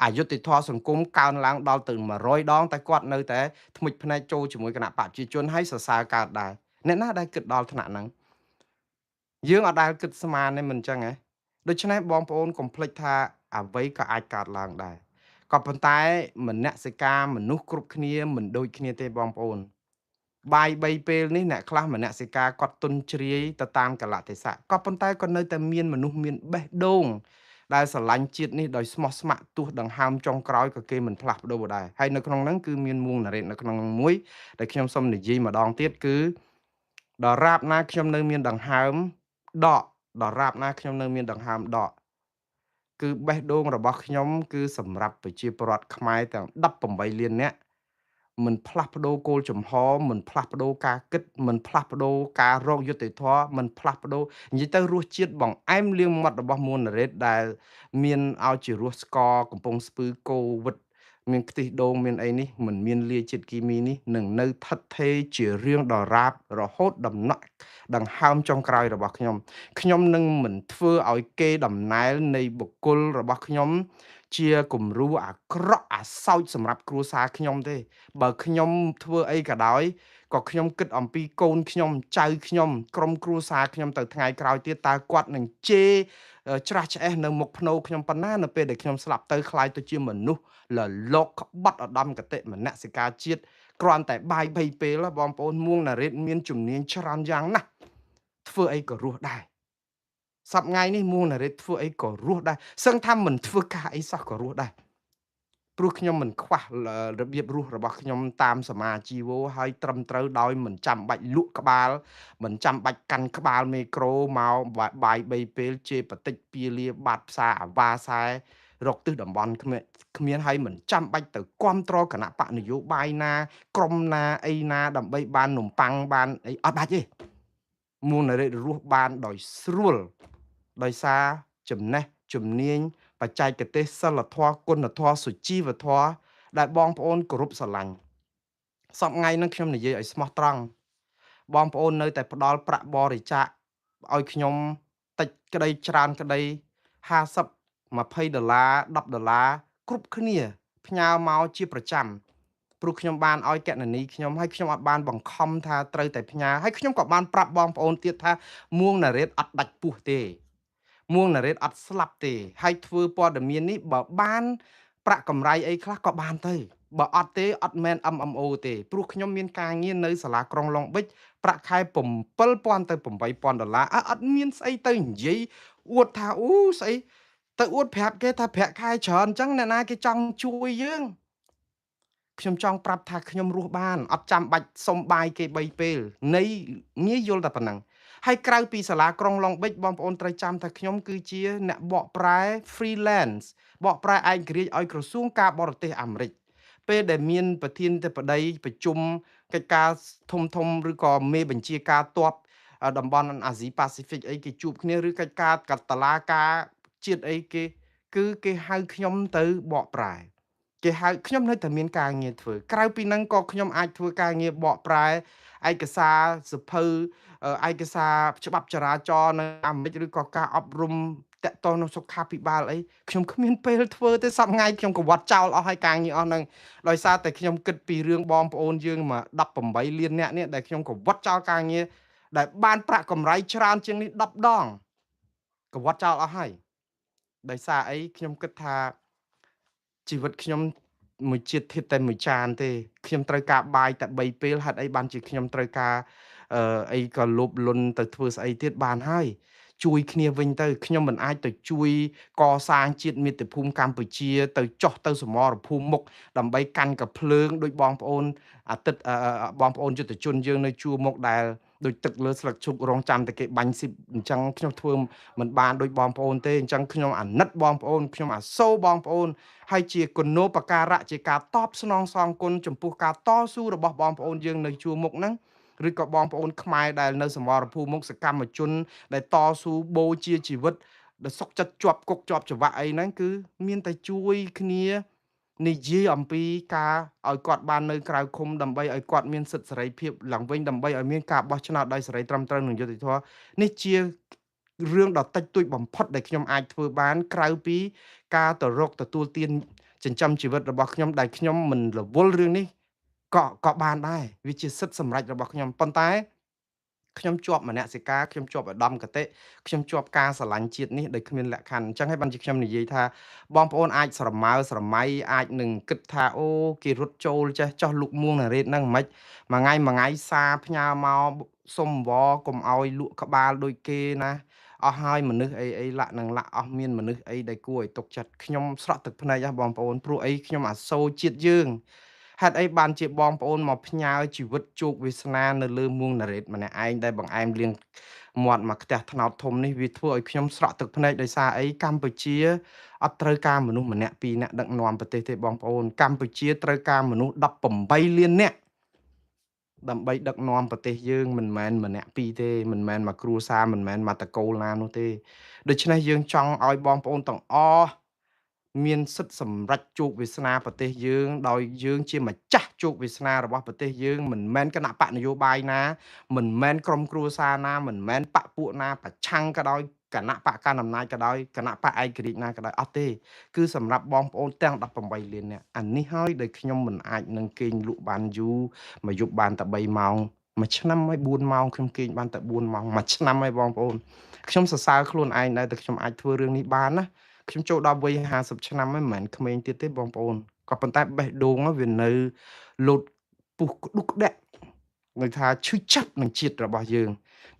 [SPEAKER 1] អយុត្តិធម៌សង្គមកើនឡើងដល់ទៅ100ដងតែគាត់នៅតែថ្មិចភ្នែកចូលជាមួយគណៈបកប្រជាជនហើយសរសើរកើតដែរអ្នកណាដែលគិតដល់ថ្នាក់ហ្នឹងយើងអត់ដែលគិតស្មានទេមិនចឹងហ៎ដូច្នេះបងប្អូនកុំភ្លេចថាអ្វីក៏អាចកើតឡើងដែរក៏ប៉ុន្តែមនសិការមនុស្សគ្រប់គ្នាមិនដូចគ្នាទេបងប្អូនបាយ3ពេលនេះអ្នកខ្លះមនសិការគាត់ទុនជ្រាយទៅតាមកលៈទេសៈក៏ប៉ុន្តែក៏នៅតែមានមនុស្សមានបេះដូងដែលស្រឡាញ់ជាតិនេះដោយស្មោះស្ម័គ្រទោះដង្ហើមចុងក្រោយក៏គេមិនផ្លាស់ប្ដូរដែរហើយនៅក្នុងហ្នឹងគឺមានមួងណារ៉េតនៅក្នុងមួយដែលខ្ញុំសូមនិយាយម្ដងទៀតគឺដរាបណាខ្ញុំនៅមានដង្ហើមដកដរាបណាខ្ញុំនៅមានដង្ហើមដកគឺបេះដូងរបស់ខ្ញុំគឺសម្រាប់ប្រជាពលរដ្ឋខ្មែរទាំង18លាននាក់មិនផ្លាស់ប្ដូរគោលជំហរមិនផ្លាស់ប្ដូរការគិតមិនផ្លាស់ប្ដូរការរកយុត្តិធម៌មិនផ្លាស់ប្ដូរនិយាយទៅរសជាតិបង្អែមលាងមាត់របស់មួនណារ៉េតដែលមានឲ្យជារសស្ករកំពង់ស្ពឺកូវីដមានខ្ទិះដូងមានអីនេះមិនមានលាយជាតិគីមីនេះនឹងនៅថិតថេរជារឿងដរាបរហូតដំណក់ដង្ហើមចុងក្រោយរបស់ខ្ញុំខ្ញុំនឹងមិនធ្វើឲ្យគេដំណែលនៃបុគ្គលរបស់ខ្ញុំ ជាគំរូអាក្រក់អាសោចសម្រាប់គ្រួសារខ្ញុំទេបើខ្ញុំធ្វើអីក៏ដោយក៏ខ្ញុំគិតអំពីកូនខ្ញុំចៅខ្ញុំក្រុមគ្រួសារខ្ញុំទៅថ្ងៃក្រោយទៀតតើគាត់នឹងជេរច្រាស់ឆ្អេះនៅមុខភ្នោខ្ញុំប៉ុណ្ណានៅពេលដែលខ្ញុំស្លាប់ទៅក្លាយទៅជាមនុស្សលលកក្បត់ឧត្តមគតិមនសិការជាតិគ្រាន់តែបាយបីពេលបងប្អូនមួងណារ៉េតមានជំនាញច្រើនយ៉ាងណាស់ធ្វើអីក៏រស់ដែរសប្ងៃនេះមួងណារ៉េតធ្វើអីក៏រស់ដែរសឹងថាមិនធ្វើការអីសោះក៏រស់ដែរព្រោះខ្ញុំមិនខ្វះរបៀបរស់របស់ខ្ញុំតាមសមាជីវោហើយត្រឹមត្រូវដោយមិនចាំបាច់លក់ក្បាលមិនចាំបាច់កាន់ក្បាលមេក្រូមកបាយបីពេលជេរបតិចពីលាបាតផ្សារអាវ៉ាសែរកទិសតំបន់គ្មានហើយមិនចាំបាច់ទៅគ្រប់គ្រងគណៈបកនយោបាយណាក្រុមណាអីណាដើម្បីបាននំប៉័ងបានអីអត់បាច់ទេមួងណារ៉េតរស់បានដោយស្រួលដោយសារចំណេះជំនាញបច្ចេកទេសសិលធម៌គុណធម៌សុជីវធម៌ដែលបងប្អូនគោរពស្រឡាញ់សប្ងៃនឹងខ្ញុំនិយាយឲ្យស្មោះត្រង់បងប្អូននៅតែផ្ដល់ប្រាក់បរិច្ចាគឲ្យខ្ញុំតិចក្តីច្រើនក្តី50 20ដុល្លារ10ដុល្លារគ្រប់គ្នាផ្ញើមកជាប្រចាំព្រោះខ្ញុំបានឲ្យកណនីខ្ញុំហើយខ្ញុំអត់បានបង្ខំថាត្រូវតែផ្ញើហើយខ្ញុំក៏បានប្រាប់បងប្អូនទៀតថាមួងណារ៉េតអត់ដាច់ពោះទេមួងណារ៉េតអត់ស្លាប់ទេហើយធ្វើព័ត៌មាននេះបើបានប្រាក់កម្រៃអីខ្លះក៏បានទៅបើអត់ទេអត់មែន MMO ទេព្រោះខ្ញុំមានការងារនៅសាលាក្រុងឡុងបិចប្រាក់ខែ7000ទៅ8000ដុល្លារអត់មានស្អីទៅនិយាយអួតថាអូស្អីទៅអួតប្រាប់គេថាប្រាក់ខែច្រើនអញ្ចឹងអ្នកណាគេចង់ជួយយើងខ្ញុំចង់ប្រាប់ថាខ្ញុំរស់បានអត់ចាំបាច់សុំបាយគេ3ពេលនៃងាយយល់តែប៉ុណ្ណឹងហើយក្រៅពីសាលាក្រុងឡុងបិចបងប្អូនត្រូវចាំថាខ្ញុំគឺជាអ្នកបកប្រែ freelance បកប្រែឯករាជ្យឲ្យក្រសួងការបរទេសអាមេរិកពេលដែលមានប្រធានធិបតីប្រជុំកិច្ចការធំធំឬក៏មេបញ្ជាការទ័ពតំបន់អាស៊ីប៉ាស៊ីហ្វិកអីគេជួបគ្នាឬកិច្ចការកតឡាការជាតិអីគេគឺគេហៅខ្ញុំទៅបកប្រែគេហៅខ្ញុំនៅតែមានការងារធ្វើក្រៅពីហ្នឹងក៏ខ្ញុំអាចធ្វើការងារបកប្រែឯកសារសភៅឯកសារច្បាប់ចរាចរណ៍នៅអាមេរិកឬក៏ការអប់រំតាក់ទងនឹងសុខាភិបាលអីខ្ញុំគ្មានពេលធ្វើទេសប្ងៃខ្ញុំក៏វត្តចោលអស់ហើយការងារអស់ហ្នឹងដោយសារតែខ្ញុំគិតពីរឿងបងប្អូនយើងមក18លានអ្នកនេះដែលខ្ញុំក៏វត្តចោលការងារដែលបានប្រាក់កម្រៃច្រើនជាងនេះ10ដងក៏វត្តចោលអស់ហើយដោយសារអីខ្ញុំគិតថាជីវិតខ្ញុំមួយជាតិធៀបតែមួយចានទេខ្ញុំត្រូវការបាយតែ3ពេលហេតុអីបានជាខ្ញុំត្រូវការអីក៏លោភលន់ទៅធ្វើស្អីទៀតបានហើយជួយគ្នាវិញទៅខ្ញុំមិនអាចទៅជួយកសាងជាតិមាតុភូមិកម្ពុជាទៅចុះទៅសមរភូមិមុខដើម្បីកាន់កាភ្លើងដោយបងប្អូនអាទិត្យបងប្អូនយុទ្ធជនយើងនៅជួរមុខដែលដូចទឹកលើស្លឹកឈូករងចាំតែគេបាញ់ស៊ីបអញ្ចឹងខ្ញុំធ្វើមិនបានដូចបងប្អូនទេអញ្ចឹងខ្ញុំអាណិតបងប្អូនខ្ញុំអាសូរបងប្អូនហើយជាគុណូបការៈជាការតបស្នងសងគុណចំពោះការតស៊ូរបស់បងប្អូនយើងនៅជួរមុខហ្នឹងឬក៏បងប្អូនខ្មែរដែលនៅសមរភូមិមុខសកម្មជនដែលតស៊ូបូជាជីវិតដែលសុកចិត្តជាប់គុកជាប់ច្បាប់អីហ្នឹងគឺមានតែជួយគ្នានិយាយអំពីការឲ្យគាត់បាននៅក្រៅឃុំដើម្បីឲ្យគាត់មានសិទ្ធិសេរីភាពឡើងវិញដើម្បីឲ្យមានការបោះឆ្នោតដោយសេរីត្រឹមត្រូវនិងយុត្តិធម៌នេះជារឿងដ៏តិចតួចបំផុតដែលខ្ញុំអាចធ្វើបានក្រៅពីការទៅរកទទួលទានចិញ្ចឹមជីវិតរបស់ខ្ញុំដែលខ្ញុំមិនរវល់រឿងនេះក៏បានដែរវាជាសិទ្ធិសម្រេចរបស់ខ្ញុំប៉ុន្តែខ្ញុំជាប់មនសិការខ្ញុំជាប់ឧត្តមគតិខ្ញុំជាប់ការស្រឡាញ់ជាតិនេះដោយគ្មានលក្ខខណ្ឌអញ្ចឹងហើយបានជាខ្ញុំនិយាយថាបងប្អូនអាចស្រមើស្រមៃអាចនឹងគិតថាអូគេរត់ចូលចេះចោះលុកមួងណារ៉េតហ្នឹងមិនមួយថ្ងៃមួយថ្ងៃសារផ្ញើមកសុំវកុំឲ្យលក់ក្បាលដូចគេណាអស់ហើយមនុស្សអីអីលាក់នឹងលាក់អស់មានមនុស្សអីដែលគួរឲ្យទុកចិត្តខ្ញុំស្រក់ទឹកភ្នែកហ៎បងប្អូនព្រោះអីខ្ញុំអាសូរជាតិយើងហេតុអីបានជាបងប្អូនមកផ្ញើជីវិតជោគវាសនានៅលើមួងណារ៉េតម្នាក់ឯងដែលបង្អែមលៀងមាត់មកខ្ទះថ្នោតធំនេះវាធ្វើឲ្យខ្ញុំស្រក់ទឹកភ្នែកដោយសារអីកម្ពុជាអត់ត្រូវការមនុស្សម្នាក់ពីរនាក់ដឹកនាំប្រទេសទេបងប្អូនកម្ពុជាត្រូវការមនុស្ស18លាននាក់ដើម្បីដឹកនាំប្រទេសយើងមិនមែនម្នាក់ពីរទេមិនមែនមកគ្រួសារមិនមែនមកតកូលណានោះទេដូច្នេះយើងចង់ឲ្យបងប្អូនទាំងអស់មានសិទ្ធិសម្រេចជោគវាសនាប្រទេសយើងដោយយើងជាម្ចាស់ជោគវាសនារបស់ប្រទេសយើងមិនមែនគណៈបកនយោបាយណាមិនមែនក្រុមគ្រួសារណាមិនមែនបកពួកណាប្រឆាំងក៏ដោយ គណៈបកកណ្ដាលអំណាចក៏ដោយគណៈបកឯករាជ្យណាក៏ដោយអត់ទេគឺសម្រាប់បងប្អូនទាំង18លាននាក់អានេះហើយដែលខ្ញុំមិនអាចនឹងគេងលក់បានយូរមួយយប់បានតែ3ម៉ោងមួយឆ្នាំហើយ4ម៉ោងខ្ញុំគេងបានតែ4ម៉ោងមួយឆ្នាំហើយបងប្អូនខ្ញុំសរសើរខ្លួនឯងដែរតែខ្ញុំអាចធ្វើរឿងនេះបានណាខ្ញុំចូលដល់វ័យ50ឆ្នាំហើយមិនមែនក្មេងទៀតទេបងប្អូនក៏ប៉ុន្តែបេះដូងវានៅលោតពុះក្ដុកក្តាក់នៅថាឈឺចាប់នឹងជាតិរបស់យើង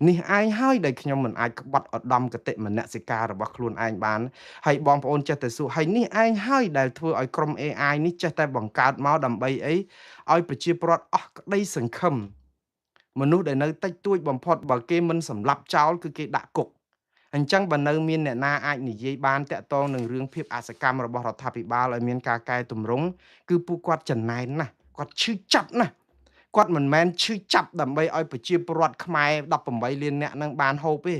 [SPEAKER 1] នេះឯងហើយដែលខ្ញុំមិនអាចក្បត់ឧត្តមគតិមនសិការរបស់ខ្លួនឯងបានហើយបងប្អូនចេះតែសួរហើយនេះឯងហើយដែលធ្វើឲ្យក្រុម AI នេះចេះតែបង្កើតមកដើម្បីអីឲ្យប្រជាពលរដ្ឋអស់ក្តីសង្ឃឹមមនុស្សដែលនៅតិចតួចបំផុតបើគេមិនសម្លាប់ចោលគឺគេដាក់គុកអញ្ចឹងបើនៅមានអ្នកណាអាចនិយាយបានតាក់ទងនឹងរឿងភាពអសកម្មរបស់រដ្ឋាភិបាលឲ្យមានការកែតម្រង់គឺពួកគាត់ចំណែនណាស់គាត់ឈឺចាប់ណាស់គាត់មិនមែនឈឺចាប់ដើម្បីឲ្យប្រជាពលរដ្ឋខ្មែរ18លាននាក់នឹងបានហូបទេ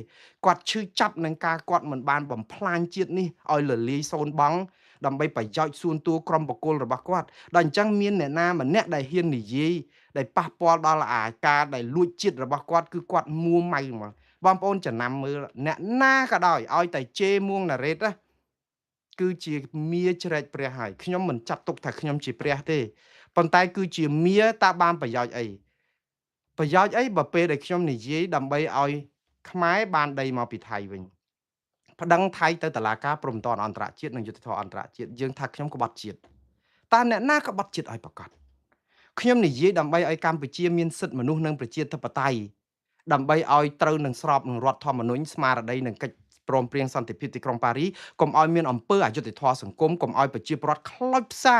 [SPEAKER 1] គាត់ឈឺចាប់នឹងការគាត់មិនបានបំផ្លាញជាតិនេះឲ្យលលាយសូនបង់ដើម្បីប្រយោជន៍សួនតួក្រុមបកគលរបស់គាត់ដល់អញ្ចឹងមានអ្នកណាម្នាក់ដែលហ៊ាននិយាយដែលប៉ះពាល់ដល់អាការដែលលួចជាតិរបស់គាត់គឺគាត់មួម៉ៅហ្មងបងប្អូនចំណាំមើលអ្នកណាក៏ដោយឲ្យតែជេរមួងណារ៉េតណាគឺជាមាជ្រែកព្រះហើយខ្ញុំមិនចាត់ទុកថាខ្ញុំជាព្រះទេប៉ុន្តែគឺជាមាតើបានប្រយោជន៍អីប្រយោជន៍អីបើពេលដែលខ្ញុំនិយាយដើម្បីឲ្យខ្មែរបានដីមកពីថៃវិញប្តឹងថៃទៅតុលាការព្រហ្មទណ្ឌអន្តរជាតិនិងយុត្តិធម៌អន្តរជាតិយើងថាខ្ញុំក្បត់ជាតិតើអ្នកណាក្បត់ជាតិឲ្យប្រកាសខ្ញុំនិយាយដើម្បីឲ្យកម្ពុជាមានសិទ្ធិមនុស្សនិងប្រជាធិបតេយ្យដើម្បីឲ្យត្រូវនឹងស្របនឹងរដ្ឋធម្មនុញ្ញស្មារតីនិងកិច្ចព្រមព្រៀងសន្តិភាពទីក្រុងប៉ារីកុំឲ្យមានអំពើអយុត្តិធម៌សង្គមកុំឲ្យប្រជាពលរដ្ឋខ្លោចផ្សា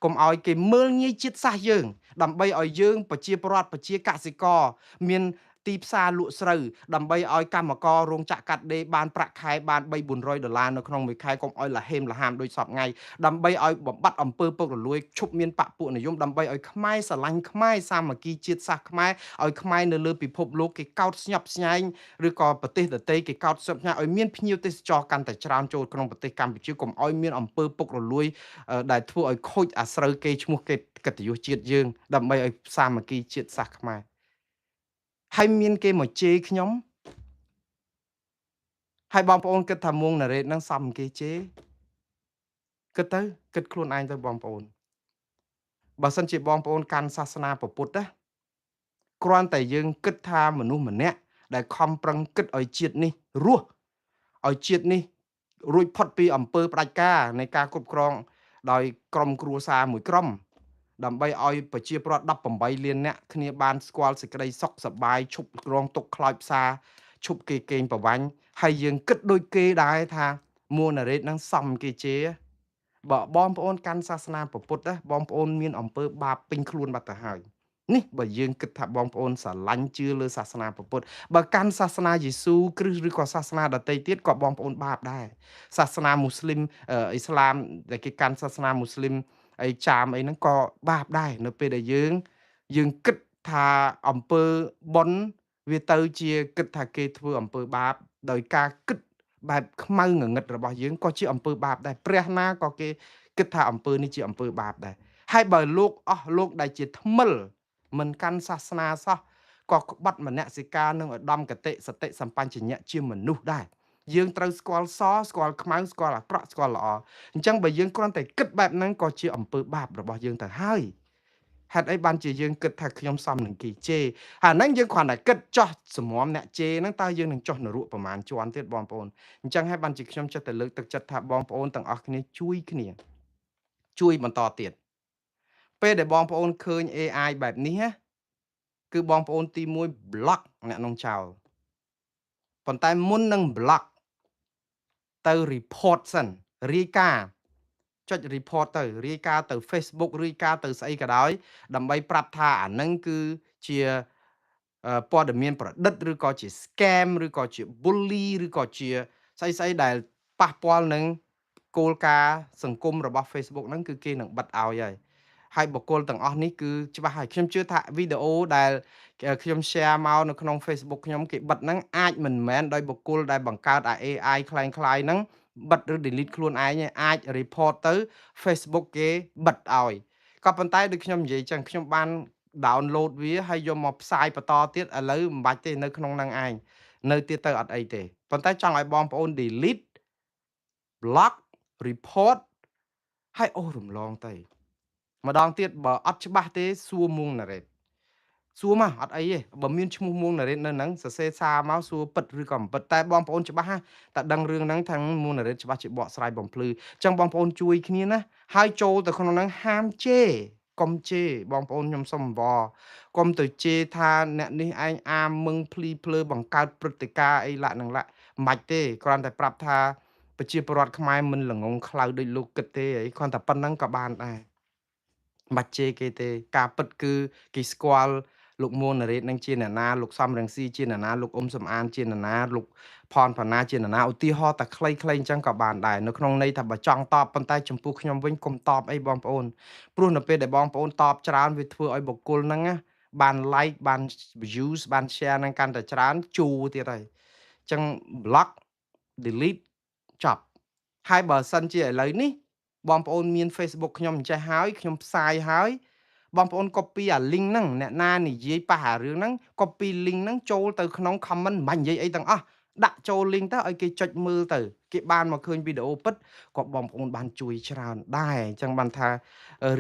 [SPEAKER 1] កុំឲ្យគេមើលងាយជាតិសាសន៍យើងដើម្បីឲ្យយើងប្រជាពលរដ្ឋប្រជាកសិករមានទីផ្សារលក់ស្រូវដើម្បីឲ្យកម្មកររោងចក្រកាត់ដេរបានប្រាក់ខែបាន3-400ដុល្លារនៅក្នុងមួយខែកុំឲ្យលហេមលហាមដូចសពថ្ងៃដើម្បីឲ្យបំបត្តិអំពើពុករលួយឈប់មានបពពួកនិយមដើម្បីឲ្យខ្មែរស្រឡាញ់ខ្មែរសាមគ្គីជាតិសាសន៍ខ្មែរឲ្យខ្មែរនៅលើពិភពលោកគេកោតស្ញប់ស្ញែងឬក៏ប្រទេសដទៃគេកោតស្ញប់ស្ញែងឲ្យមានភ្ញៀវទេសចរកាន់តែច្រើនចូលក្នុងប្រទេសកម្ពុជាកុំឲ្យមានអំពើពុករលួយដែលធ្វើឲ្យខូចអាស្រូវគេឈ្មោះគេកិត្តិយសជាតិយើងដើម្បីឲ្យសាមគ្គីជាតិសាសន៍ខ្មែរហើយមានគេមកជេរខ្ញុំហើយបងប្អូនគិតថាមួងណារ៉េតហ្នឹងសំគេជេរគិតទៅគិតខ្លួនឯងទៅបងប្អូនបើសិនជាបងប្អូនកាន់សាសនាពុទ្ធណាគ្រាន់តែយើងគិតថាមនុស្សម្នាក់ដែលខំប្រឹងគិតឲ្យជាតិនេះរស់ឲ្យជាតិនេះរួចផុតពីអំពើផ្ដាច់ការនៃការគ្រប់គ្រងដោយក្រុមគ្រួសារមួយក្រុមដើម្បីឲ្យប្រជាពលរដ្ឋ18លាននាក់គ្នាបានស្គាល់សេចក្តីសុខសប្បាយឈប់រងទុក្ខខ្លោចផ្សាឈប់គេកេងប្រវ័ញ្ចហើយយើងគិតដូចគេដែរថាមួណារ៉េតហ្នឹងសំគេជេរបើបងប្អូនកាន់សាសនាពុទ្ធណាបងប្អូនមានអំពើបាបពេញខ្លួនបាត់ទៅហើយនេះបើយើងគិតថាបងប្អូនស្រឡាញ់ជឿលើសាសនាពុទ្ធបើកាន់សាសនាយេស៊ូគ្រីស្ទឬក៏សាសនាដទៃទៀតក៏បងប្អូនបាបដែរសាសនាមូស្លីមអ៊ីស្លាមដែលគេកាន់សាសនាមូស្លីមអីចាមអីហ្នឹងក៏បាបដែរនៅពេលដែលយើងគិតថាអំពើបុណ្យវាទៅជាគិតថាគេធ្វើអំពើបាបដោយការគិតបែបខ្មៅងងឹតរបស់យើងក៏ជាអំពើបាបដែរព្រះណាក៏គេគិតថាអំពើនេះជាអំពើបាបដែរហើយបើលោកអស់លោកដែលជាថ្មិលមិនកាន់សាសនាសោះក៏ក្បត់មនសិការនិងឧត្តមគតិសតិសម្បញ្ញៈជាមនុស្សដែរយើងត្រូវស្គាល់សស្គាល់ខ្មៅស្គាល់អាក្រក់ស្គាល់ល្អអញ្ចឹងបើយើងគ្រាន់តែគិតបែបហ្នឹងក៏ជាអំពើបាបរបស់យើងទៅហើយហេតុអីបានជាយើងគិតថាខ្ញុំសមនឹងគេជេរហើយហ្នឹងយើងគ្រាន់តែគិតចោះសម្រាមអ្នកជេរហ្នឹងតើយើងនឹងចោះនរកប្រមាណជាន់ទៀតបងប្អូនអញ្ចឹងហើយបានជាខ្ញុំចិត្តតែលើកទឹកចិត្តថាបងប្អូនទាំងអស់គ្នាជួយគ្នាជួយបន្តទៀតពេលដែលបងប្អូនឃើញ AI បែបនេះណាគឺបងប្អូនទី1 block អ្នកនងចោលប៉ុន្តែមុននឹង block ទៅ report សិនរាយការណ៍ចុច report ទៅរាយការណ៍ទៅ Facebook រាយការណ៍ទៅស្អីក៏ដោយដើម្បីប្រាប់ថាអានឹងគឺជាព័ត៌មានប្រឌិតឬក៏ជា scam ឬក៏ជា bully ឬក៏ជាស្អីស្អីដែលប៉ះពាល់នឹងគោលការណ៍សង្គមរបស់ Facebook ហ្នឹងគឺគេនឹងបិទឲ្យហើយហើយបុគ្គលទាំងអស់នេះគឺច្បាស់ហើយខ្ញុំជឿថាវីដេអូដែលខ្ញុំ share មកនៅក្នុង Facebook ខ្ញុំគេបិទហ្នឹងអាចមិនមែនដោយបុគ្គលដែលបង្កើតអា AI ក្លែងក្លាយហ្នឹងបិទឬ delete ខ្លួនឯងទេអាច report ទៅ Facebook គេបិទឲ្យក៏ប៉ុន្តែដូចខ្ញុំនិយាយចឹងខ្ញុំបាន download វាហើយយកមកផ្សាយបន្តទៀតឥឡូវមិនបាច់ទេនៅក្នុងហ្នឹងឯង នៅទៀតទៅអត់អីទេប៉ុន្តែចង់ឲ្យបងប្អូន delete block report ហើយអូសរំលងទៅម្ដងទៀតបើអត់ច្បាស់ទេសួរមួងណារ៉េតសួរមកអត់អីទេបើមានឈ្មោះមួងណារ៉េតនៅហ្នឹងសរសេរសារមកសួរពិតឬក៏មិនពិតតែបងប្អូនច្បាស់តែដឹងរឿងហ្នឹងថាមួងណារ៉េតច្បាស់ជាបកស្រាយបំភ្លឺអញ្ចឹងបងប្អូនជួយគ្នាណាហើយចូលទៅក្នុងហ្នឹងហាមជេរកុំជេរបងប្អូនខ្ញុំសុំអង្វរកុំទៅជេរថាអ្នកនេះឯងអាមឹងភ្លីភ្លើបង្កើតព្រឹត្តិការណ៍អីឡាក់នឹងឡាក់មិនបាច់ទេគ្រាន់តែប្រាប់ថាប្រជាពលរដ្ឋខ្មែរមិនល្ងងខ្លៅដូចលោកគិតទេអីគ្រាន់តែប៉ុណ្្នឹងក៏បានដែរមិនបាច់ជេរគេទេការពិតគឺគេស្គាល់លោកមួងណារ៉េតនឹងជាអ្នកណាលោកសំរងស៊ីជាអ្នកណាលោកអ៊ុំសំអានជាអ្នកណាលោកផនផាណាជាអ្នកណាឧទាហរណ៍តែខ្លីៗអញ្ចឹងក៏បានដែរនៅក្នុងន័យថាបើចង់តបប៉ុន្តែចំពោះខ្ញុំវិញកុំតបអីបងប្អូនព្រោះនៅពេលដែលបងប្អូនតបច្រើនវាធ្វើឲ្យបុគ្គលហ្នឹងណាបាន like បាន views បាន share ហ្នឹងកាន់តែច្រើនជូរទៀតហើយអញ្ចឹង block delete ចប់ហើយបើសិនជាឥឡូវនេះបងប្អូនមាន Facebook ខ្ញុំអញ្ចេះហើយខ្ញុំផ្សាយហើយបងប្អូន copy អា link ហ្នឹងអ្នកណានិយាយប៉ះអារឿងហ្នឹង copy link ហ្នឹងចូលទៅក្នុង comment មិនបាច់និយាយអីទាំងអស់ដាក់ចូល link ទៅឲ្យគេចុចមើលទៅគេបានមកឃើញវីដេអូពិតក៏បងប្អូនបានជួយច្រើនដែរអញ្ចឹងបានថា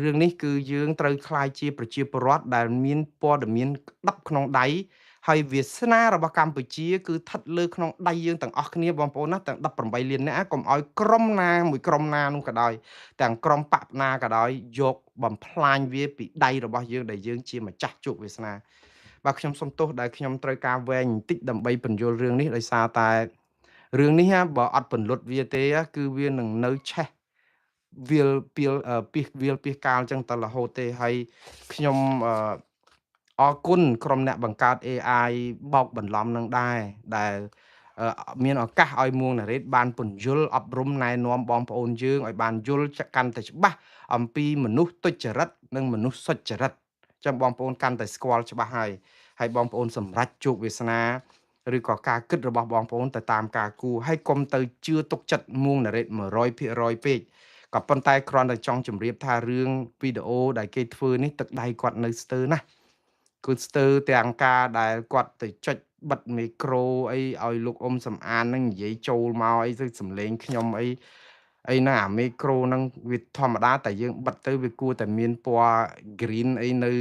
[SPEAKER 1] រឿងនេះគឺយើងត្រូវក្លាយជាប្រជាពលរដ្ឋដែលមានព័ត៌មានក្តាប់ក្នុងដៃហើយវាសនារបស់កម្ពុជាគឺស្ថិតលើក្នុងដៃយើងទាំងអស់គ្នាបងប្អូនណាទាំង18លាននាក់កុំឲ្យក្រុមណាមួយក្រុមណានោះក៏ដោយទាំងក្រុមបកណាក៏ដោយយកបំផ្លាញវាពីដៃរបស់យើងដែលយើងជាម្ចាស់ជោគវាសនាបាទខ្ញុំសូមទោសដែលខ្ញុំត្រូវការវែងបន្តិចដើម្បីពន្យល់រឿងនេះដោយសារតែរឿងនេះបើអត់ពន្លត់វាទេគឺវានឹងនៅឆេះវាលពីលពីសវាលពីសកាលចឹងតរហូតទេហើយខ្ញុំអរគុណក្រុមអ្នកបង្កើត AI បោកបន្លំនឹងដែរដែលមានឱកាសឲ្យមួងណារ៉េតបានពន្យល់អប់រំណែនាំបងប្អូនយើងឲ្យបានយល់កាន់តែច្បាស់អំពីមនុស្សទុច្ចរិតនិងមនុស្សសុចរិតចឹងបងប្អូនកាន់តែស្គាល់ច្បាស់ហើយហើយបងប្អូនសម្រេចជោគវាសនាឬក៏ការគិតរបស់បងប្អូនទៅតាមការគូហើយកុំទៅជឿទុកចិត្តមួងណារ៉េត100%ពេកក៏ប៉ុន្តែគ្រាន់តែចង់ជម្រាបថារឿងវីដេអូដែលគេធ្វើនេះទឹកដៃគាត់នៅស្ទើរណាស់គឺស្ទើរទាំងការដែលគាត់ទៅចុចបិទមីក្រូអីឲ្យលោកអ៊ុំសំអាននឹងនិយាយចូលមកអីទៅសំឡេងខ្ញុំអីអីណាអាមីក្រូហ្នឹងវាធម្មតាតែយើងបិទទៅវាគួរតែមានពណ៌ green អីនៅ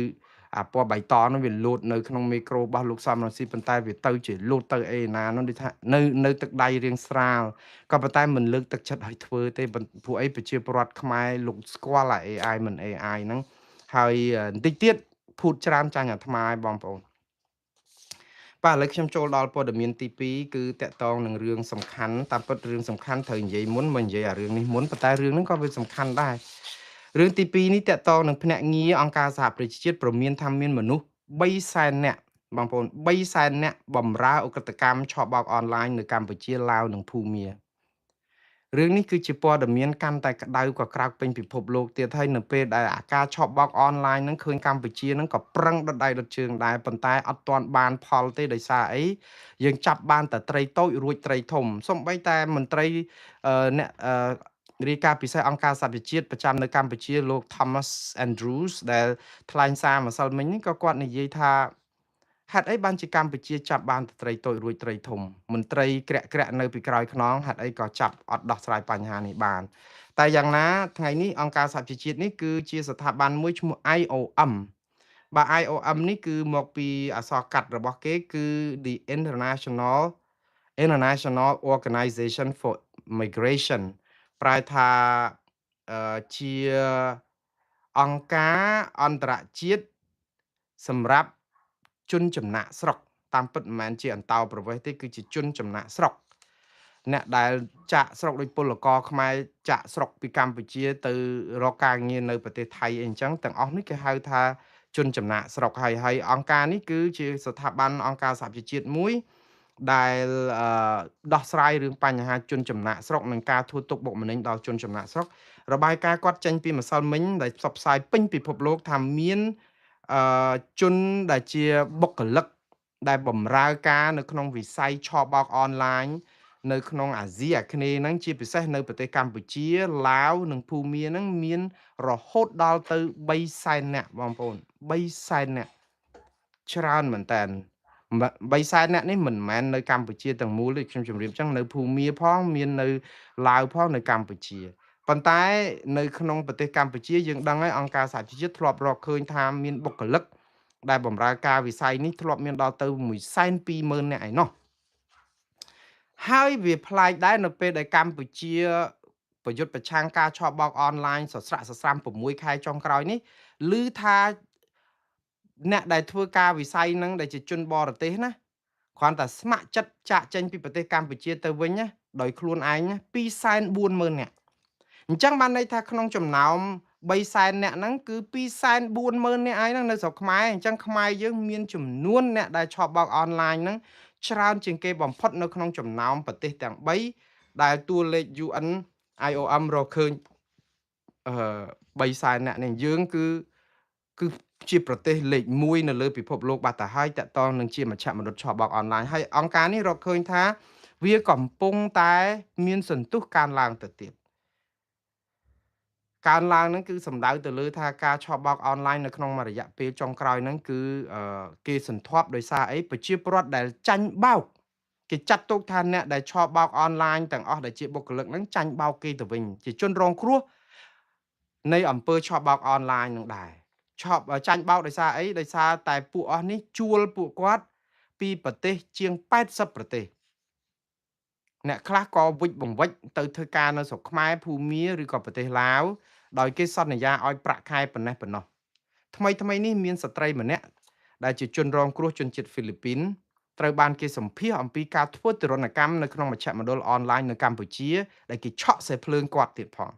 [SPEAKER 1] អាពណ៌បៃតងហ្នឹងវាលោតនៅក្នុងមីក្រូរបស់លោកសំរងស៊ីប៉ុន្តែវាទៅជាលោតទៅអីណានោះដូចថានៅទឹកដៃរៀងស្រាលក៏ប៉ុន្តែមិនលើកទឹកចិត្តឲ្យធ្វើទេព្រោះអីប្រជាពលរដ្ឋខ្មែរលោកស្គាល់អា AI មិន AI ហ្នឹងហើយបន្តិចទៀតភូតច្រើនចាញ់អាត្មាឲ្យបងប្អូនបាទឥឡូវខ្ញុំចូលដល់ព័ត៌មានទី2គឺតកតងនឹងរឿងសំខាន់តាមពិតរឿងសំខាន់ត្រូវនិយាយមុនមកនិយាយអារឿងនេះមុនប៉ុន្តែរឿងហ្នឹងក៏វាសំខាន់ដែររឿងទី2នេះតកតងនឹងភ្នាក់ងារអង្គការសហប្រជាជាតិព្រមានថាមានមនុស្ស3សែននាក់បងប្អូន3សែននាក់បំរើឧក្រិដ្ឋកម្មឆបោកអនឡាញនៅកម្ពុជាឡាវនិងភូមារឿងនេះគឺជាព័ត៌មានកាន់តែក្តៅក៏ក្រោកពេញពិភពលោកទៀតហើយនៅពេលដែលអាការឆបោកអនឡាញហ្នឹងឃើញកម្ពុជាហ្នឹងក៏ប្រឹងដុតដៃដុតជើងដែរប៉ុន្តែអត់ទាន់បានផលទេដោយសារអីយើងចាប់បានតែត្រីតូចរួចត្រីធំសូម្បីតែមន្ត្រីអ្នករាយការណ៍ពិសេសអង្គការសហប្រជាជាតិប្រចាំនៅកម្ពុជាលោក Thomas Andrews ដែលថ្លែងសារម្សិលមិញនេះក៏គាត់និយាយថាហេតុអីបានជាកម្ពុជាចាប់បានតែត្រីតូចរួចត្រីធំមន្ត្រីក្រាក់ក្រាក់នៅពីក្រោយខ្នងហេតុអីក៏ចាប់អត់ដោះស្រាយបញ្ហានេះបានតែយ៉ាងណាថ្ងៃនេះអង្គការសហប្រជាជាតិនេះគឺជាស្ថាប័នមួយឈ្មោះ IOM បាទ IOM នេះគឺមកពីអក្សរកាត់របស់គេគឺ The International Organization for Migration ប្រែថាជាអង្គការអន្តរជាតិសម្រាប់ជនចំណាកស្រុកតាមពិតមិនមែនជាអន្តោប្រវេសន៍ទេគឺជាជនចំណាកស្រុកអ្នកដែលចាក់ស្រុកដូចពលករខ្មែរចាក់ស្រុកពីកម្ពុជាទៅរកការងារនៅប្រទេសថៃអីអញ្ចឹងទាំងអស់នេះគេហៅថាជនចំណាកស្រុកហើយអង្គការនេះគឺជាស្ថាប័នអង្គការសហប្រជាជាតិមួយដែលដោះស្រាយរឿងបញ្ហាជនចំណាកស្រុកនិងការធ្វើទុក្ខបុកម្នេញដល់ជនចំណាកស្រុករបាយការណ៍គាត់ចេញពីម្សិលមិញដែលផ្សព្វផ្សាយពេញពិភពលោកថាមានជនដែលជាបុគ្គលិកដែលបម្រើការនៅក្នុងវិស័យឆបោកអនឡាញនៅក្នុងអាស៊ីអាគ្នេយ៍ហ្នឹងជាពិសេសនៅប្រទេសកម្ពុជាឡាវនិងភូមាហ្នឹងមានរហូតដល់ទៅ3សែននាក់បងប្អូន3សែននាក់ច្រើនមែនតើ 3សែនអ្នកនេះមិនមែននៅកម្ពុជាទាំងមូលទេខ្ញុំជម្រាបចឹងនៅភូមាផងមាននៅឡាវផងនៅកម្ពុជាប៉ុន្តែនៅក្នុងប្រទេសកម្ពុជាយើងដឹងហើយអង្គការសហជីវជាតិធ្លាប់រកឃើញថាមានបុគ្គលិកដែលបម្រើការវិស័យនេះធ្លាប់មានដល់ទៅ120,000នាក់ឯណោះហើយវាប្លែកដែរនៅពេលដែលកម្ពុជាប្រយុទ្ធប្រឆាំងការឆបោកអនឡាញសស្រាក់សស្រាំ6ខែចុងក្រោយនេះឮថាអ្នកដែលធ្វើការវិស័យហ្នឹងដែលជាជនបរទេសណាគ្រាន់តែស្ម័គ្រចិត្តចាកចេញពីប្រទេសកម្ពុជាទៅវិញណាដោយខ្លួនឯងណា240,000នាក់អញ្ចឹងបានន័យថាក្នុងចំណោម3សែនអ្នកហ្នឹងគឺ240,000នាក់ឯងហ្នឹងនៅស្រុកខ្មែរអញ្ចឹងខ្មែរយើងមានចំនួនអ្នកដែលឆបោកអនឡាញហ្នឹងច្រើនជាងគេបំផុតនៅក្នុងចំណោមប្រទេសទាំង3ដែលតួលេខ UN IOM រកឃើញ3សែនអ្នកនេះយើងគឺជាប្រទេសលេខ1នៅលើពិភពលោកបាត់ទៅហើយតកតងនឹងជាមជ្ឈមណ្ឌលឆបោកអនឡាញហើយអង្គការនេះរកឃើញថាវាកំពុងតែមានសន្ទុះកើនឡើងទៅទៀតកើនឡើងហ្នឹងគឺសំដៅទៅលើថាការឆបោកអនឡាញនៅក្នុងមួយរយៈពេលចុងក្រោយហ្នឹងគឺគេសន្ធាប់ដោយសារអីប្រជាពលរដ្ឋដែលចាញ់បោកគេចាត់ទុកថាអ្នកដែលឆបោកអនឡាញទាំងអស់ដែលជាបុគ្គលិកហ្នឹងចាញ់បោកគេទៅវិញជាជនរងគ្រោះនៃអំពើឆបោកអនឡាញហ្នឹងដែរឆបចាញ់បោកដោយសារអីដោយសារតែពួកអស់នេះជួលពួកគាត់ពីប្រទេសជាង80ប្រទេសអ្នកខ្លះក៏វិចបង្វិចទៅធ្វើការនៅស្រុកខ្មែរភូមាឬក៏ប្រទេសឡាវដោយគេសន្យាឲ្យប្រាក់ខែប៉ុណ្ណេះប៉ុណ្ណោះថ្មីថ្មីនេះមានស្ត្រីម្នាក់ដែលជាជនរងគ្រោះជនជាតិហ្វីលីពីនត្រូវបានគេសម្ភាសអំពីការធ្វើទរណកម្មនៅក្នុងមជ្ឈមណ្ឌលអនឡាញនៅកម្ពុជាដែលគេឆក់សេះភ្លើងគាត់ទៀតផង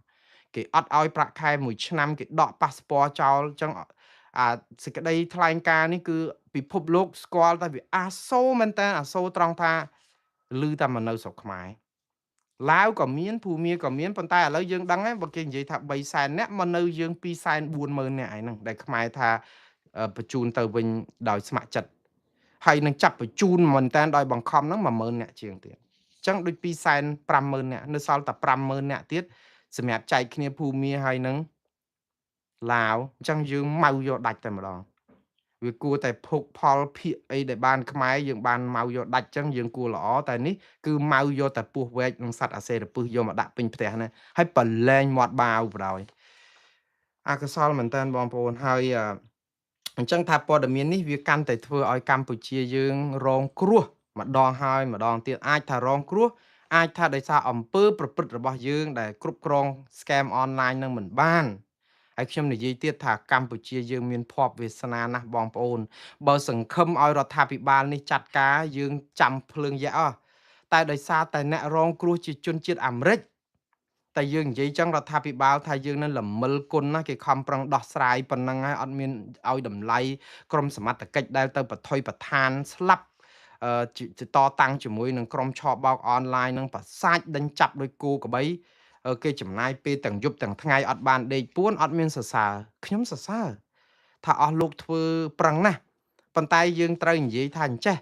[SPEAKER 1] គេអត់ឲ្យប្រាក់ខែមួយឆ្នាំគេដកប៉ាសពតចោលអញ្ចឹងអាសេចក្តីថ្លែងការណ៍នេះគឺពិភពលោកស្គាល់តែវាអាសូរមែនតើអាសូរត្រង់ថាឮតែមកនៅស្រុកខ្មែរឡាវក៏មានភូមាក៏មានប៉ុន្តែឥឡូវយើងដឹងហើយបើគេនិយាយថា3សែននាក់មកនៅយើង240,000នាក់ឯហ្នឹងដែលខ្មែរថាបញ្ជូនទៅវិញដោយស្ម័គ្រចិត្តហើយនឹងចាប់បញ្ជូនមែនតើដោយបង្ខំហ្នឹង10000នាក់ជាងទៀតអញ្ចឹងដូច250,000នាក់នៅសល់តែ50000នាក់ទៀតសម្រាប់ចែកគ្នាភូមាហើយនឹងឡាវអញ្ចឹងយើងម៉ៅយកដាច់តែម្ដងវាគួរតែភោគផលភាកអីដែលបានខ្មែរយើងបានម៉ៅយកដាច់ចឹងយើងគួរល្អតែនេះគឺម៉ៅយកតែពោះវែកនិងសត្វអាសេរពឹសយកមកដាក់ពេញផ្ទះណាហើយប្រលែងមាត់បាវបដ ாய் អកុសលមែនតើបងប្អូនហើយអញ្ចឹងថាព័ត៌មាននេះវាកាន់តែធ្វើឲ្យកម្ពុជាយើងរងគ្រោះម្ដងហើយម្ដងទៀតអាចថារងគ្រោះអាចថាដោយសារអំពើប្រព្រឹត្តរបស់យើងដែលគ្រប់គ្រង scam online នឹងមិនបានហើយខ្ញុំនិយាយទៀតថាកម្ពុជាយើងមានភ័ព្វវាសនាណាស់បងប្អូនបើសង្ឃឹមឲ្យរដ្ឋាភិបាលនេះចាត់ការយើងចាំភ្លើងយៈអស់តែដោយសារតែអ្នករងគ្រោះជាជនជាតិអាមេរិកតែយើងនិយាយចឹងរដ្ឋាភិបាលថាយើងនឹងល្មិលគុណណាគេខំប្រឹងដោះស្រាយប៉ុណ្ណឹងហើយអត់មានឲ្យតម្លៃក្រុមសមត្ថកិច្ចដែលទៅបថុយប្រឋានស្លាប់តតាំងជាមួយនឹងក្រុមឆបោកអនឡាញនឹងប្រសាចដេញចាប់ដោយគោក្របីគេចំណាយពេលទាំងយប់ទាំងថ្ងៃអត់បានដេកពួនអត់មានសរសើរខ្ញុំសរសើរថាអស់លោកធ្វើប្រឹងណាស់ប៉ុន្តែយើងត្រូវនិយាយថាអញ្ចេះ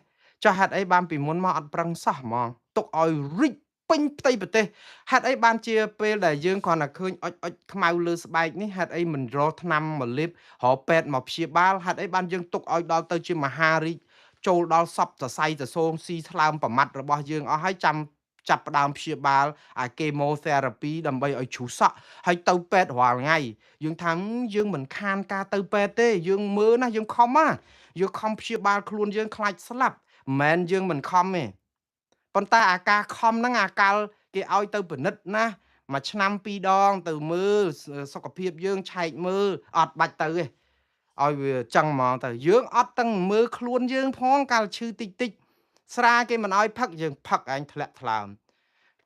[SPEAKER 1] ចុះហេតុអីបានពីមុនមកអត់ប្រឹងសោះហ្មងទុកឲ្យរិចពេញផ្ទៃប្រទេសហេតុអីបានជាពេលដែលយើងគ្រាន់តែឃើញអុចអុចខ្មៅលើស្បែកនេះហេតុអីមិនរកថ្នាំមកលេបរកពេទ្យមកព្យាបាលហេតុអីបានយើងទុកឲ្យដល់ទៅជាមហារីកចូលដល់សពសរសៃសសងស៊ីថ្លើមប្រមាត់របស់យើងអស់ហើយចាំចាប់ផ្ដើមព្យាបាលអាកេម៉ូសេរ៉ាពីដើម្បីឲ្យជ្រុះសក់ហើយទៅពេទ្យរាល់ថ្ងៃយើងថាយើងមិនខានការទៅពេទ្យទេយើងមើលណាយើងខំណាយើងខំព្យាបាលខ្លួនយើងខ្លាចស្លាប់មិនមែនយើងមិនខំទេប៉ុន្តែអាការខំហ្នឹងអាកាលគេឲ្យទៅពិនិត្យណាមួយឆ្នាំពីរដងទៅមើលសុខភាពយើងឆែកមើលអត់បាច់ទៅទេឲ្យវាចឹងហ្មងទៅយើងអត់ទាំងមើលខ្លួនយើងផងកាលឈឺតិចតិចស្រាគេមិនឲ្យផឹកយើងផឹកឯងធ្លាក់ថ្លើម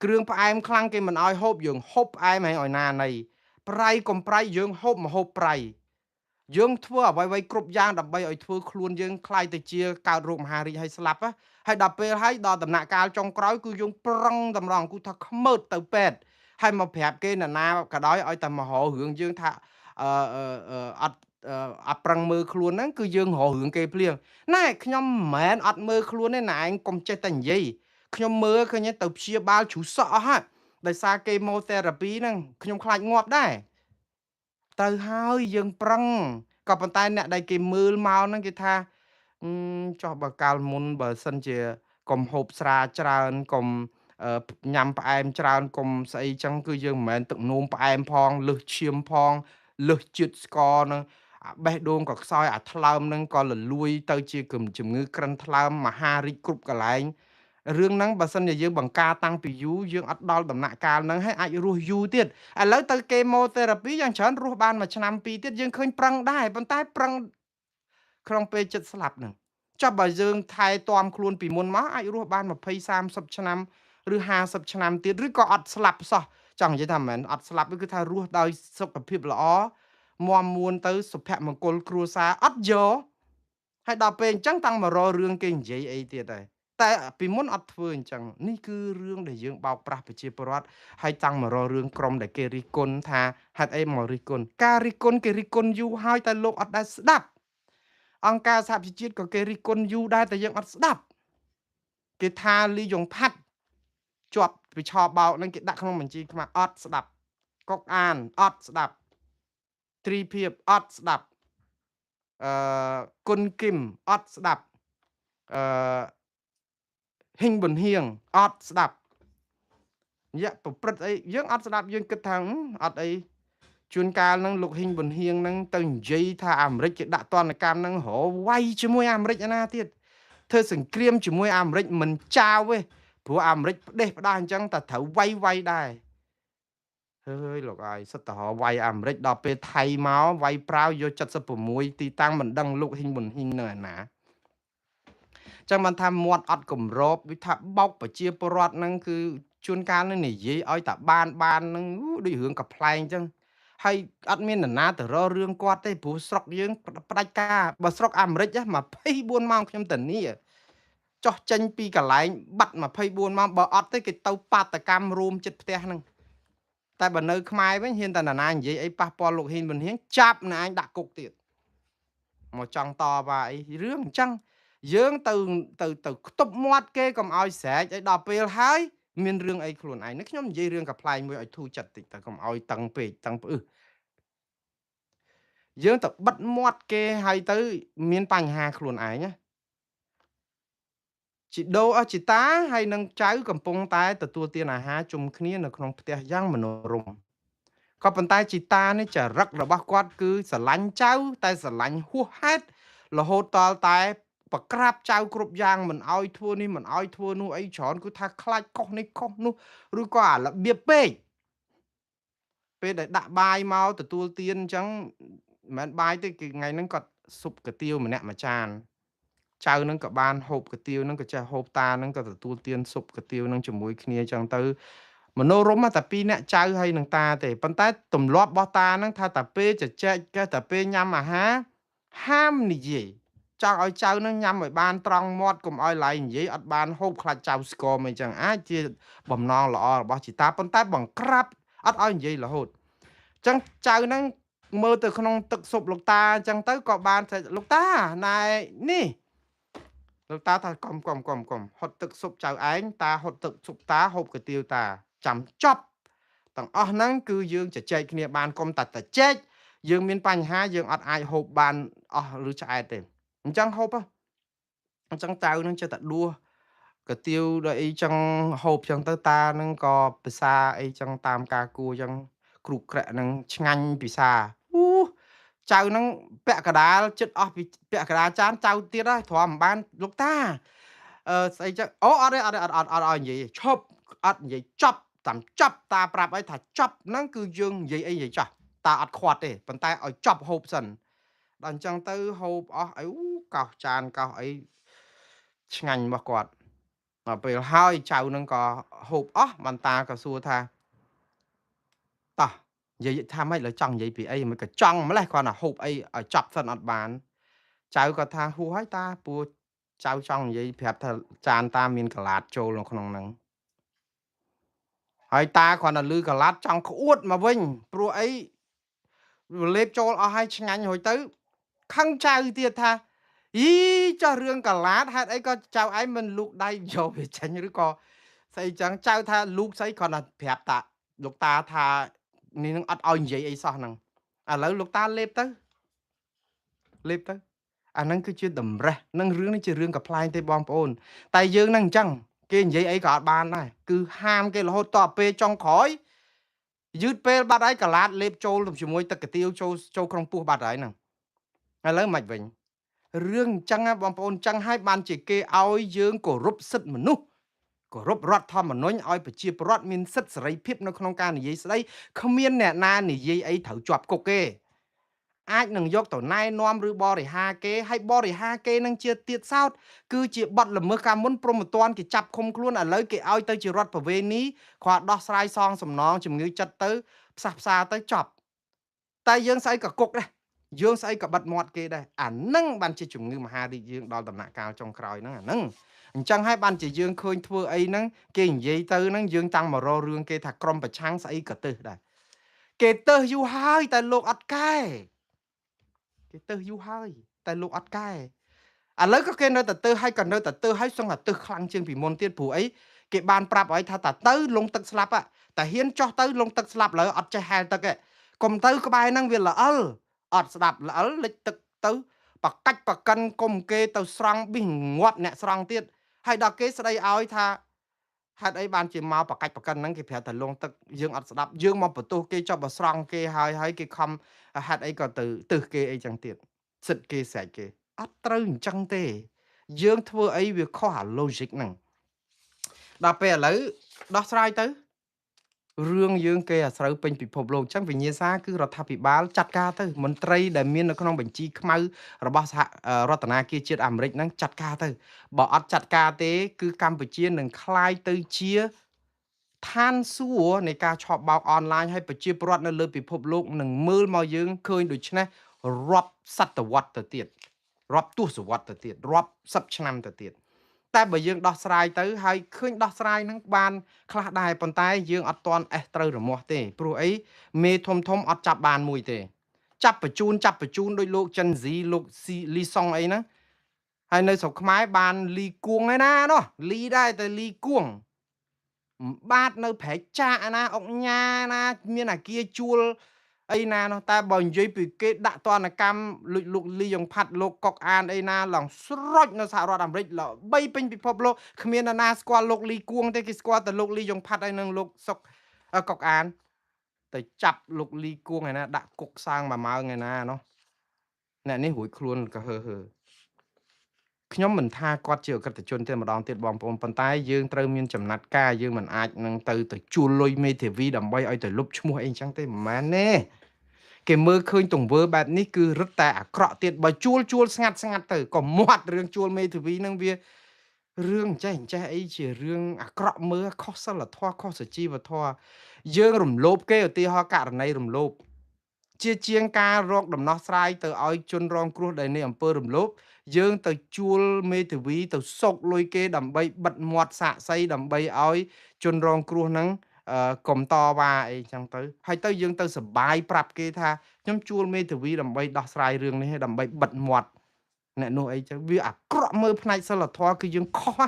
[SPEAKER 1] គ្រឿងផ្អែមខ្លាំងគេមិនឲ្យហូបយើងហូបផ្អែមឯងឲ្យណាណីប្រៃកំប្រៃយើងហូបមហូបប្រៃយើងធ្វើអ្វីៗគ្រប់យ៉ាងដើម្បីឲ្យធ្វើខ្លួនយើងคล้ายទៅជាកើតរោគមហារីកហើយស្លាប់ហើយដល់ពេលហើយដល់ដំណាក់កាលចុងក្រោយគឺយើងប្រឹងតម្រង់គូថាខ្មើតទៅពេទ្យហើយមកប្រាប់គេណានាក៏ដោយឲ្យតែមករករឿងយើងថាអឺអត់អត់ប្រឹងមើលខ្លួនហ្នឹងគឺយើងរករឿងគេភ្លាមណែខ្ញុំមិនមែនអត់មើលខ្លួនទេណាឯងកុំចេះតែនិយាយខ្ញុំមើលឃើញទៅព្យាបាលជ្រុះសក់អស់ហើយដោយសារគេម៉ូសេរ៉ាពីហ្នឹងខ្ញុំខ្លាចងាប់ដែរទៅហើយយើងប្រឹងក៏ប៉ុន្តែអ្នកដែលគេមើលមកហ្នឹងគេថា ចុះបើកាលមុនបើសិនជាកុំហូបស្រាច្រើនកុំញ៉ាំផ្អែមច្រើនកុំស្អីចឹងគឺយើងមិនមែនទឹកនោមផ្អែមផងលើសឈាមផងលើសជាតិស្ករនឹងអាបេះដូងក៏ខ្សោយអាថ្លើមនឹងក៏លលួយទៅជាជំងឺក្រិនថ្លើមមហារីកគ្រប់កន្លែងរឿងហ្នឹងបើសិនជាយើងបង្ការតាំងពីយូរយើងអត់ដល់ដំណាក់កាលហ្នឹងហើយអាចរស់យូរទៀតឥឡូវទៅគេម៉ូថេរ៉ាពីយ៉ាងច្រើនរស់បានមួយឆ្នាំពីរទៀតយើងឃើញប្រឹងដែរប៉ុន្តែប្រឹងក្នុងពេលចិត្តស្លាប់ហ្នឹងចុះបើយើងថែទាំខ្លួនពីមុនមកអាចរស់បាន20 30ឆ្នាំឬ50ឆ្នាំទៀតឬក៏អត់ស្លាប់សោះចង់និយាយថាមិនមែនអត់ស្លាប់គឺថារស់ដោយសុខភាពល្អមាំមួនទៅសុភមង្គលគ្រួសារអត់យកហើយដល់ពេលអញ្ចឹងតាំងមករករឿងគេនិយាយអីទៀតដែរតែពីមុនអត់ធ្វើអញ្ចឹងនេះគឺរឿងដែលយើងបោកប្រាស់ប្រជាពលរដ្ឋហើយតាំងមករករឿងក្រុមដែលគេរិះគន់ថាហេតុអីមករិះគន់ការរិះគន់គេរិះគន់យូរហើយតែលោកអត់ដែលស្ដាប់អង្គការសហប្រជាជាតិក៏គេរិះគន់យូរដែរតែយើងអត់ស្ដាប់គេថាលីយ៉ុងផាត់ជាប់ពីឆបោកនឹងគេដាក់ក្នុងបញ្ជីខ្មៅអត់ស្ដាប់កុកអានអត់ស្ដាប់ទ្រីភាពអត់ស្ដាប់គុណគឹមអត់ស្ដាប់ហ៊ីងប៊ុនហៀងអត់ស្ដាប់យៈប្រព្រឹត្តអីយើងអត់ស្ដាប់យើងគិតថាអត់អីជួនកាលហ្នឹងលោកហ៊ីងប៊ុនហៀងហ្នឹងទៅនិយាយថាអាមេរិកគេដាក់ទណ្ឌកម្មហ្នឹងរវាយជាមួយអាមេរិកណាទៀតធ្វើសង្គ្រាមជាមួយអាមេរិកមិនចាវទេព្រោះអាមេរិកផ្ដេសផ្ដាស់អញ្ចឹងតែត្រូវវាយវាយដែរហើយលោកអើយសិតតរវាយអាមេរិកដល់ពេលថៃមកវាយប្រាវយក76ទីតាំងមិនដឹងលោកហ៊ីងប៊ុនហ៊ីងនៅឯណាចឹងបានថាមាត់អត់គម្របវាថាបោកប្រជាពលរដ្ឋហ្នឹងគឺជួនកាលនឹងនិយាយឲ្យតែបានហ្នឹងដូចរឿងកំប្លែងចឹងហើយអត់មាននរណាទៅរករឿងគាត់ទេព្រោះស្រុកយើងផ្ដាច់ការបើស្រុកអាមេរិក24ម៉ោងខ្ញុំធានាចោះចេញពីកន្លែងបាត់24ម៉ោងបើអត់ទេគេទៅបាតកម្មរួមចិត្តផ្ទះហ្នឹងតែបើនៅខ្មែរវិញហ៊ានតែនរណានិយាយអីប៉ះពាល់លោកហ៊ីនប៊ុនហៀងចាប់ណែឯងដាក់គុកទៀតមកចង់តវ៉ាអីរឿងអញ្ចឹងយើងទៅទៅទៅខ្ទប់មាត់គេកុំឲ្យស្រែកឲ្យដល់ពេលហើយមានរឿងអីខ្លួនឯងនេះខ្ញុំនិយាយរឿងកំប្លែងមួយឲ្យធូរចិត្តតិចតែកុំឲ្យតឹងពេកតឹងផ្អឹសយើងទៅបិទមាត់គេហើយទៅមានបញ្ហាខ្លួនឯងណាជីដូជីតាហើយនឹងចៅកំពុងតែទទួលទានអាហារជុំគ្នានៅក្នុងផ្ទះយ៉ាងមនោរម្យក៏ប៉ុន្តែជីតានេះចរិតរបស់គាត់គឺស្រឡាញ់ចៅតែស្រឡាញ់ហួសហេតុរហូតតល់តែប្រក្រាបចៅគ្រប់យ៉ាងមិនឲ្យធ្វើនេះមិនឲ្យធ្វើនោះអីច្រើនគឺថាខ្លាចខុសនេះខុសនោះឬក៏អារបៀបពេកពេលដែលដាក់បាយមកទទួលទានអញ្ចឹងមិនមែនបាយទេគឺថ្ងៃហ្នឹងគាត់ស៊ុបកាទៀវម្នាក់មួយចានចៅហ្នឹងក៏បានហូបកាទៀវហ្នឹងក៏ចេះហូបតាហ្នឹងក៏ទទួលទានស៊ុបកាទៀវហ្នឹងជាមួយគ្នាអញ្ចឹងទៅមនោរម្យតែពីរអ្នកចៅហើយនឹងតាទេប៉ុន្តែទម្លាប់របស់តាហ្នឹងថាតែពេលជជែកគេតែពេលញ៉ាំអាហារហាមនិយាយចង់ឲ្យចៅនឹងញ៉ាំឲ្យបានត្រង់មាត់កុំឲ្យឡៃនិយាយអត់បានហូបខ្លាចចៅស្គមអីចឹងអាចជាបំណងល្អរបស់ជីតាប៉ុន្តែបង្ក្រាបអត់ឲ្យនិយាយរហូតចឹងចៅនឹងមើលទៅក្នុងទឹកស៊ុបលោកតាអញ្ចឹងទៅក៏បានលោកតាណែនេះលោកតាថាកុំកុំកុំកុំហត់ទឹកស៊ុបចៅឯងតាហត់ទឹកស៊ុបតាហូបកាទៀវតាចាំចប់ទាំងអស់ហ្នឹងគឺយើងជជែកគ្នាបានកុំតែជជែកយើងមានបញ្ហាយើងអត់អាចហូបបានអស់ឬឆ្អែតទេអញ្ចឹងហូបអញ្ចឹងចៅនឹងចេះតែដួសកាទៀវដល់អីចឹងហូបចឹងទៅតានឹងក៏ភាសាអីចឹងតាមការគួរចឹងគ្រូក្រាក់នឹងឆ្ងាញ់ភាសាអូចៅនឹងពាក់កដាលចិត្តអស់ពីពាក់កដាលចានចៅទៀតហើយទ្រាំមិនបានលោកតាស្អីចឹងអូអត់ទេអត់អត់អត់អត់ឲ្យនិយាយឈប់អត់និយាយចប់តាមចប់តាប្រាប់ឲ្យថាចប់ហ្នឹងគឺយើងនិយាយអីនិយាយចោះតាអត់ខាត់ទេប៉ុន្តែឲ្យចប់ហូបសិនដល់អញ្ចឹងទៅហូបអស់អីកោសចានកោសអីឆ្ងាញ់របស់គាត់ដល់ពេលហើយចៅនឹងក៏ហូបអស់បានតាក៏សួរថាតោះនិយាយថាម៉េចលើចង់និយាយពីអីមិនក៏ចង់ម្លេះគាត់ថាហូបអីឲ្យចប់សិនអត់បានចៅក៏ថាហួសហើយតាព្រោះចៅចង់និយាយប្រាប់ថាចានតាមានកឡាតចូលនៅក្នុងហ្នឹងហើយតាគ្រាន់តែលឺកឡាតចង់ក្អួតមកវិញព្រោះអីលេបចូលអស់ហើយឆ្ងាញ់រួចទៅខឹងចៅទៀតថាអីចោះរឿងកឡាតហេតុអីក៏ចៅឯងមិនលូកដៃយកវាចេញឬក៏ស្អីចឹងចៅថាលូកស្អីគ្រាន់តែប្រាប់តាលោកតាថានេះនឹងអត់ឲ្យនិយាយអីសោះហ្នឹងឥឡូវលោកតាលេបទៅលេបទៅ អាហ្នឹងគឺជាតម្រេះនឹងរឿងនេះជារឿងកំប្លែងទេបងប្អូនតែយើងនឹងអញ្ចឹងគេនិយាយអីក៏អត់បានដែរគឺហាមគេរហូតតពេលចុងក្រោយយឺតពេលបាត់ហើយកឡាតលេបចូលជាមួយទឹកកាទៀវចូលក្នុងពោះបាត់ហើយហ្នឹងឥឡូវមិនវិញរឿងអញ្ចឹងបងប្អូនអញ្ចឹងហើយបានជាគេឲ្យយើងគោរពសិទ្ធិមនុស្សគោរពរដ្ឋធម្មនុញ្ញឲ្យប្រជាពលរដ្ឋមានសិទ្ធិសេរីភាពនៅក្នុងការនិយាយស្ដីគ្មានអ្នកណានិយាយអីត្រូវជាប់គុកទេអាចនឹងយកទៅណែនាំឬបរិហាគេហើយបរិហាគេនឹងជាទៀតសោតគឺជាបទល្មើសកាលមុនព្រមត្តនគេចាប់ឃុំខ្លួនឥឡូវគេឲ្យទៅជារដ្ឋប្រវេណីគ្រាន់ដោះស្រាយសងសំណងជំងឺចិត្តទៅផ្សះផ្សាទៅចប់តែយើងស្អីក៏គុកដែរយើងស្អីក៏បិទមាត់គេដែរអានឹងបានជាជំងឺមហារីកយើងដល់ដំណាក់កាលចុងក្រោយហ្នឹងអាហ្នឹងអញ្ចឹងហើយបានជាយើងឃើញធ្វើអីហ្នឹងគេនិយាយទៅហ្នឹងយើងតាំងមករករឿងគេថាក្រុមប្រឆាំងស្អីក៏ទើសដែរគេទើសយូរហើយតែលោកអត់កែគេទើសយូរហើយតែលោកអត់កែឥឡូវក៏គេនៅតែទើសហើយក៏នៅតែទើសហើយសឹងតែទើសខ្លាំងជាងពីមុនទៀតព្រោះអីគេបានប្រាប់ឲ្យថាតាទៅលងទឹកស្លាប់តែហ៊ានចោះទៅលងទឹកស្លាប់លើអត់ចេះហែលទឹកទេកុំទៅក្បែរហ្នឹងវាល្អិលអត់ស្ដាប់ល្អិលលិចទឹកទៅបកាច់បកិនកុំគេទៅស្រង់ប៊ីសងាប់អ្នកស្រង់ទៀតហើយដល់គេស្ដីឲ្យថាហេតុអីបានជាមកបកាច់បកិនហ្នឹងគេប្រាប់តែលងទឹកយើងអត់ស្ដាប់យើងមកបន្ទោសគេចប់បើស្រង់គេហើយហើយគេខំហេតុអីក៏ទៅទើសគេអីចឹងទៀតសិតគេស្រែកគេអត់ត្រូវអញ្ចឹងទេយើងធ្វើអីវាខុសអា logic ហ្នឹងដល់ពេលឥឡូវដោះស្រាយទៅរឿងយើងគេអាស្រូវពេញពិភពលោកអញ្ចឹងវិញ្ញាសាគឺរដ្ឋាភិបាលចាត់ការទៅមន្ត្រីដែលមាននៅក្នុងបញ្ជីខ្មៅរបស់សហរដ្ឋនាគារជាតិអាមេរិកហ្នឹងចាត់ការទៅបើអត់ចាត់ការទេគឺកម្ពុជានឹងក្លាយទៅជាឋានសួគ៌នៃការឆបបោកអនឡាញហើយប្រជាពលរដ្ឋនៅលើពិភពលោកនឹងមើលមកយើងឃើញដូច្នេះរាប់សតវត្សទៅទៀតរាប់ទសវត្សទៅទៀតរាប់សិបឆ្នាំទៅទៀតតែបើយើងដោះស្រាយទៅហើយឃើញដោះស្រាយនឹងបានខ្លះដែរប៉ុន្តែយើងអត់ទាន់អេះត្រូវរមាស់ទេព្រោះអីមេធំធំអត់ចាប់បានមួយទេចាប់បញ្ជូនដូចលោកចិនស៊ីលោកស៊ីលីសុងអីហ្នឹងហើយនៅស្រុកខ្មែរបានលីគួងឯណានោះលីដែរតែលីគួងបាទនៅប្រែកចាកណាអុកញ៉ាណាមានអាគារជួលអីណានោះតែបើនិយាយពីគេដាក់ទណ្ឌកម្មលោកលីយ៉ុងផាត់លោកកុកអានអីណាឡើងស្រុចនៅសហរដ្ឋអាមេរិកល្បីពេញពិភពលោកគ្មាននរណាស្គាល់លោកលីគួងទេគេស្គាល់តែលោកលីយ៉ុងផាត់ហើយនឹងលោកសុកកុកអានទៅចាប់លោកលីគួងឯណាដាក់គុកសាងមួយម៉ោងឯណានោះអ្នកនេះរួចខ្លួនក៏ហឺហឺខ្ញុំមិនថាគាត់ជាអក្រិតជនទេម្ដងទៀតបងប្អូនប៉ុន្តែយើងត្រូវមានចំណាត់ការយើងមិនអាចនឹងទៅជួលលុយមេធាវីដើម្បីឲ្យទៅលុបឈ្មោះអីចឹងទេមិនមែនទេគេមើលឃើញទង្វើបែបនេះគឺរឹតតែអាក្រក់ទៀតបើជួលស្ងាត់ស្ងាត់ទៅក៏មាត់រឿងជួលមេធាវីនឹងវារឿងចេះចេះអីជារឿងអាក្រក់មើលខុសសិលធម៌ខុសសុជីវធម៌យើងរំលោភគេឧទាហរណ៍ករណីរំលោភជាជាងការរកដំណោះស្រាយទៅឲ្យជនរងគ្រោះដែលនេះអំពើរំលោភយើងទៅជួលមេធាវីទៅសុកលុយគេដើម្បីបិទមាត់សាក្សីដើម្បីឲ្យជនរងគ្រោះហ្នឹងកុំតវ៉ាអីចឹងទៅហើយទៅយើងទៅសបាយប្រាប់គេថាខ្ញុំជួលមេធាវីដើម្បីដោះស្រាយរឿងនេះដើម្បីបិទមាត់អ្នកនោះអីចឹងវាអាក្រក់មើលផ្នែកសិលធម៌គឺយើងខុស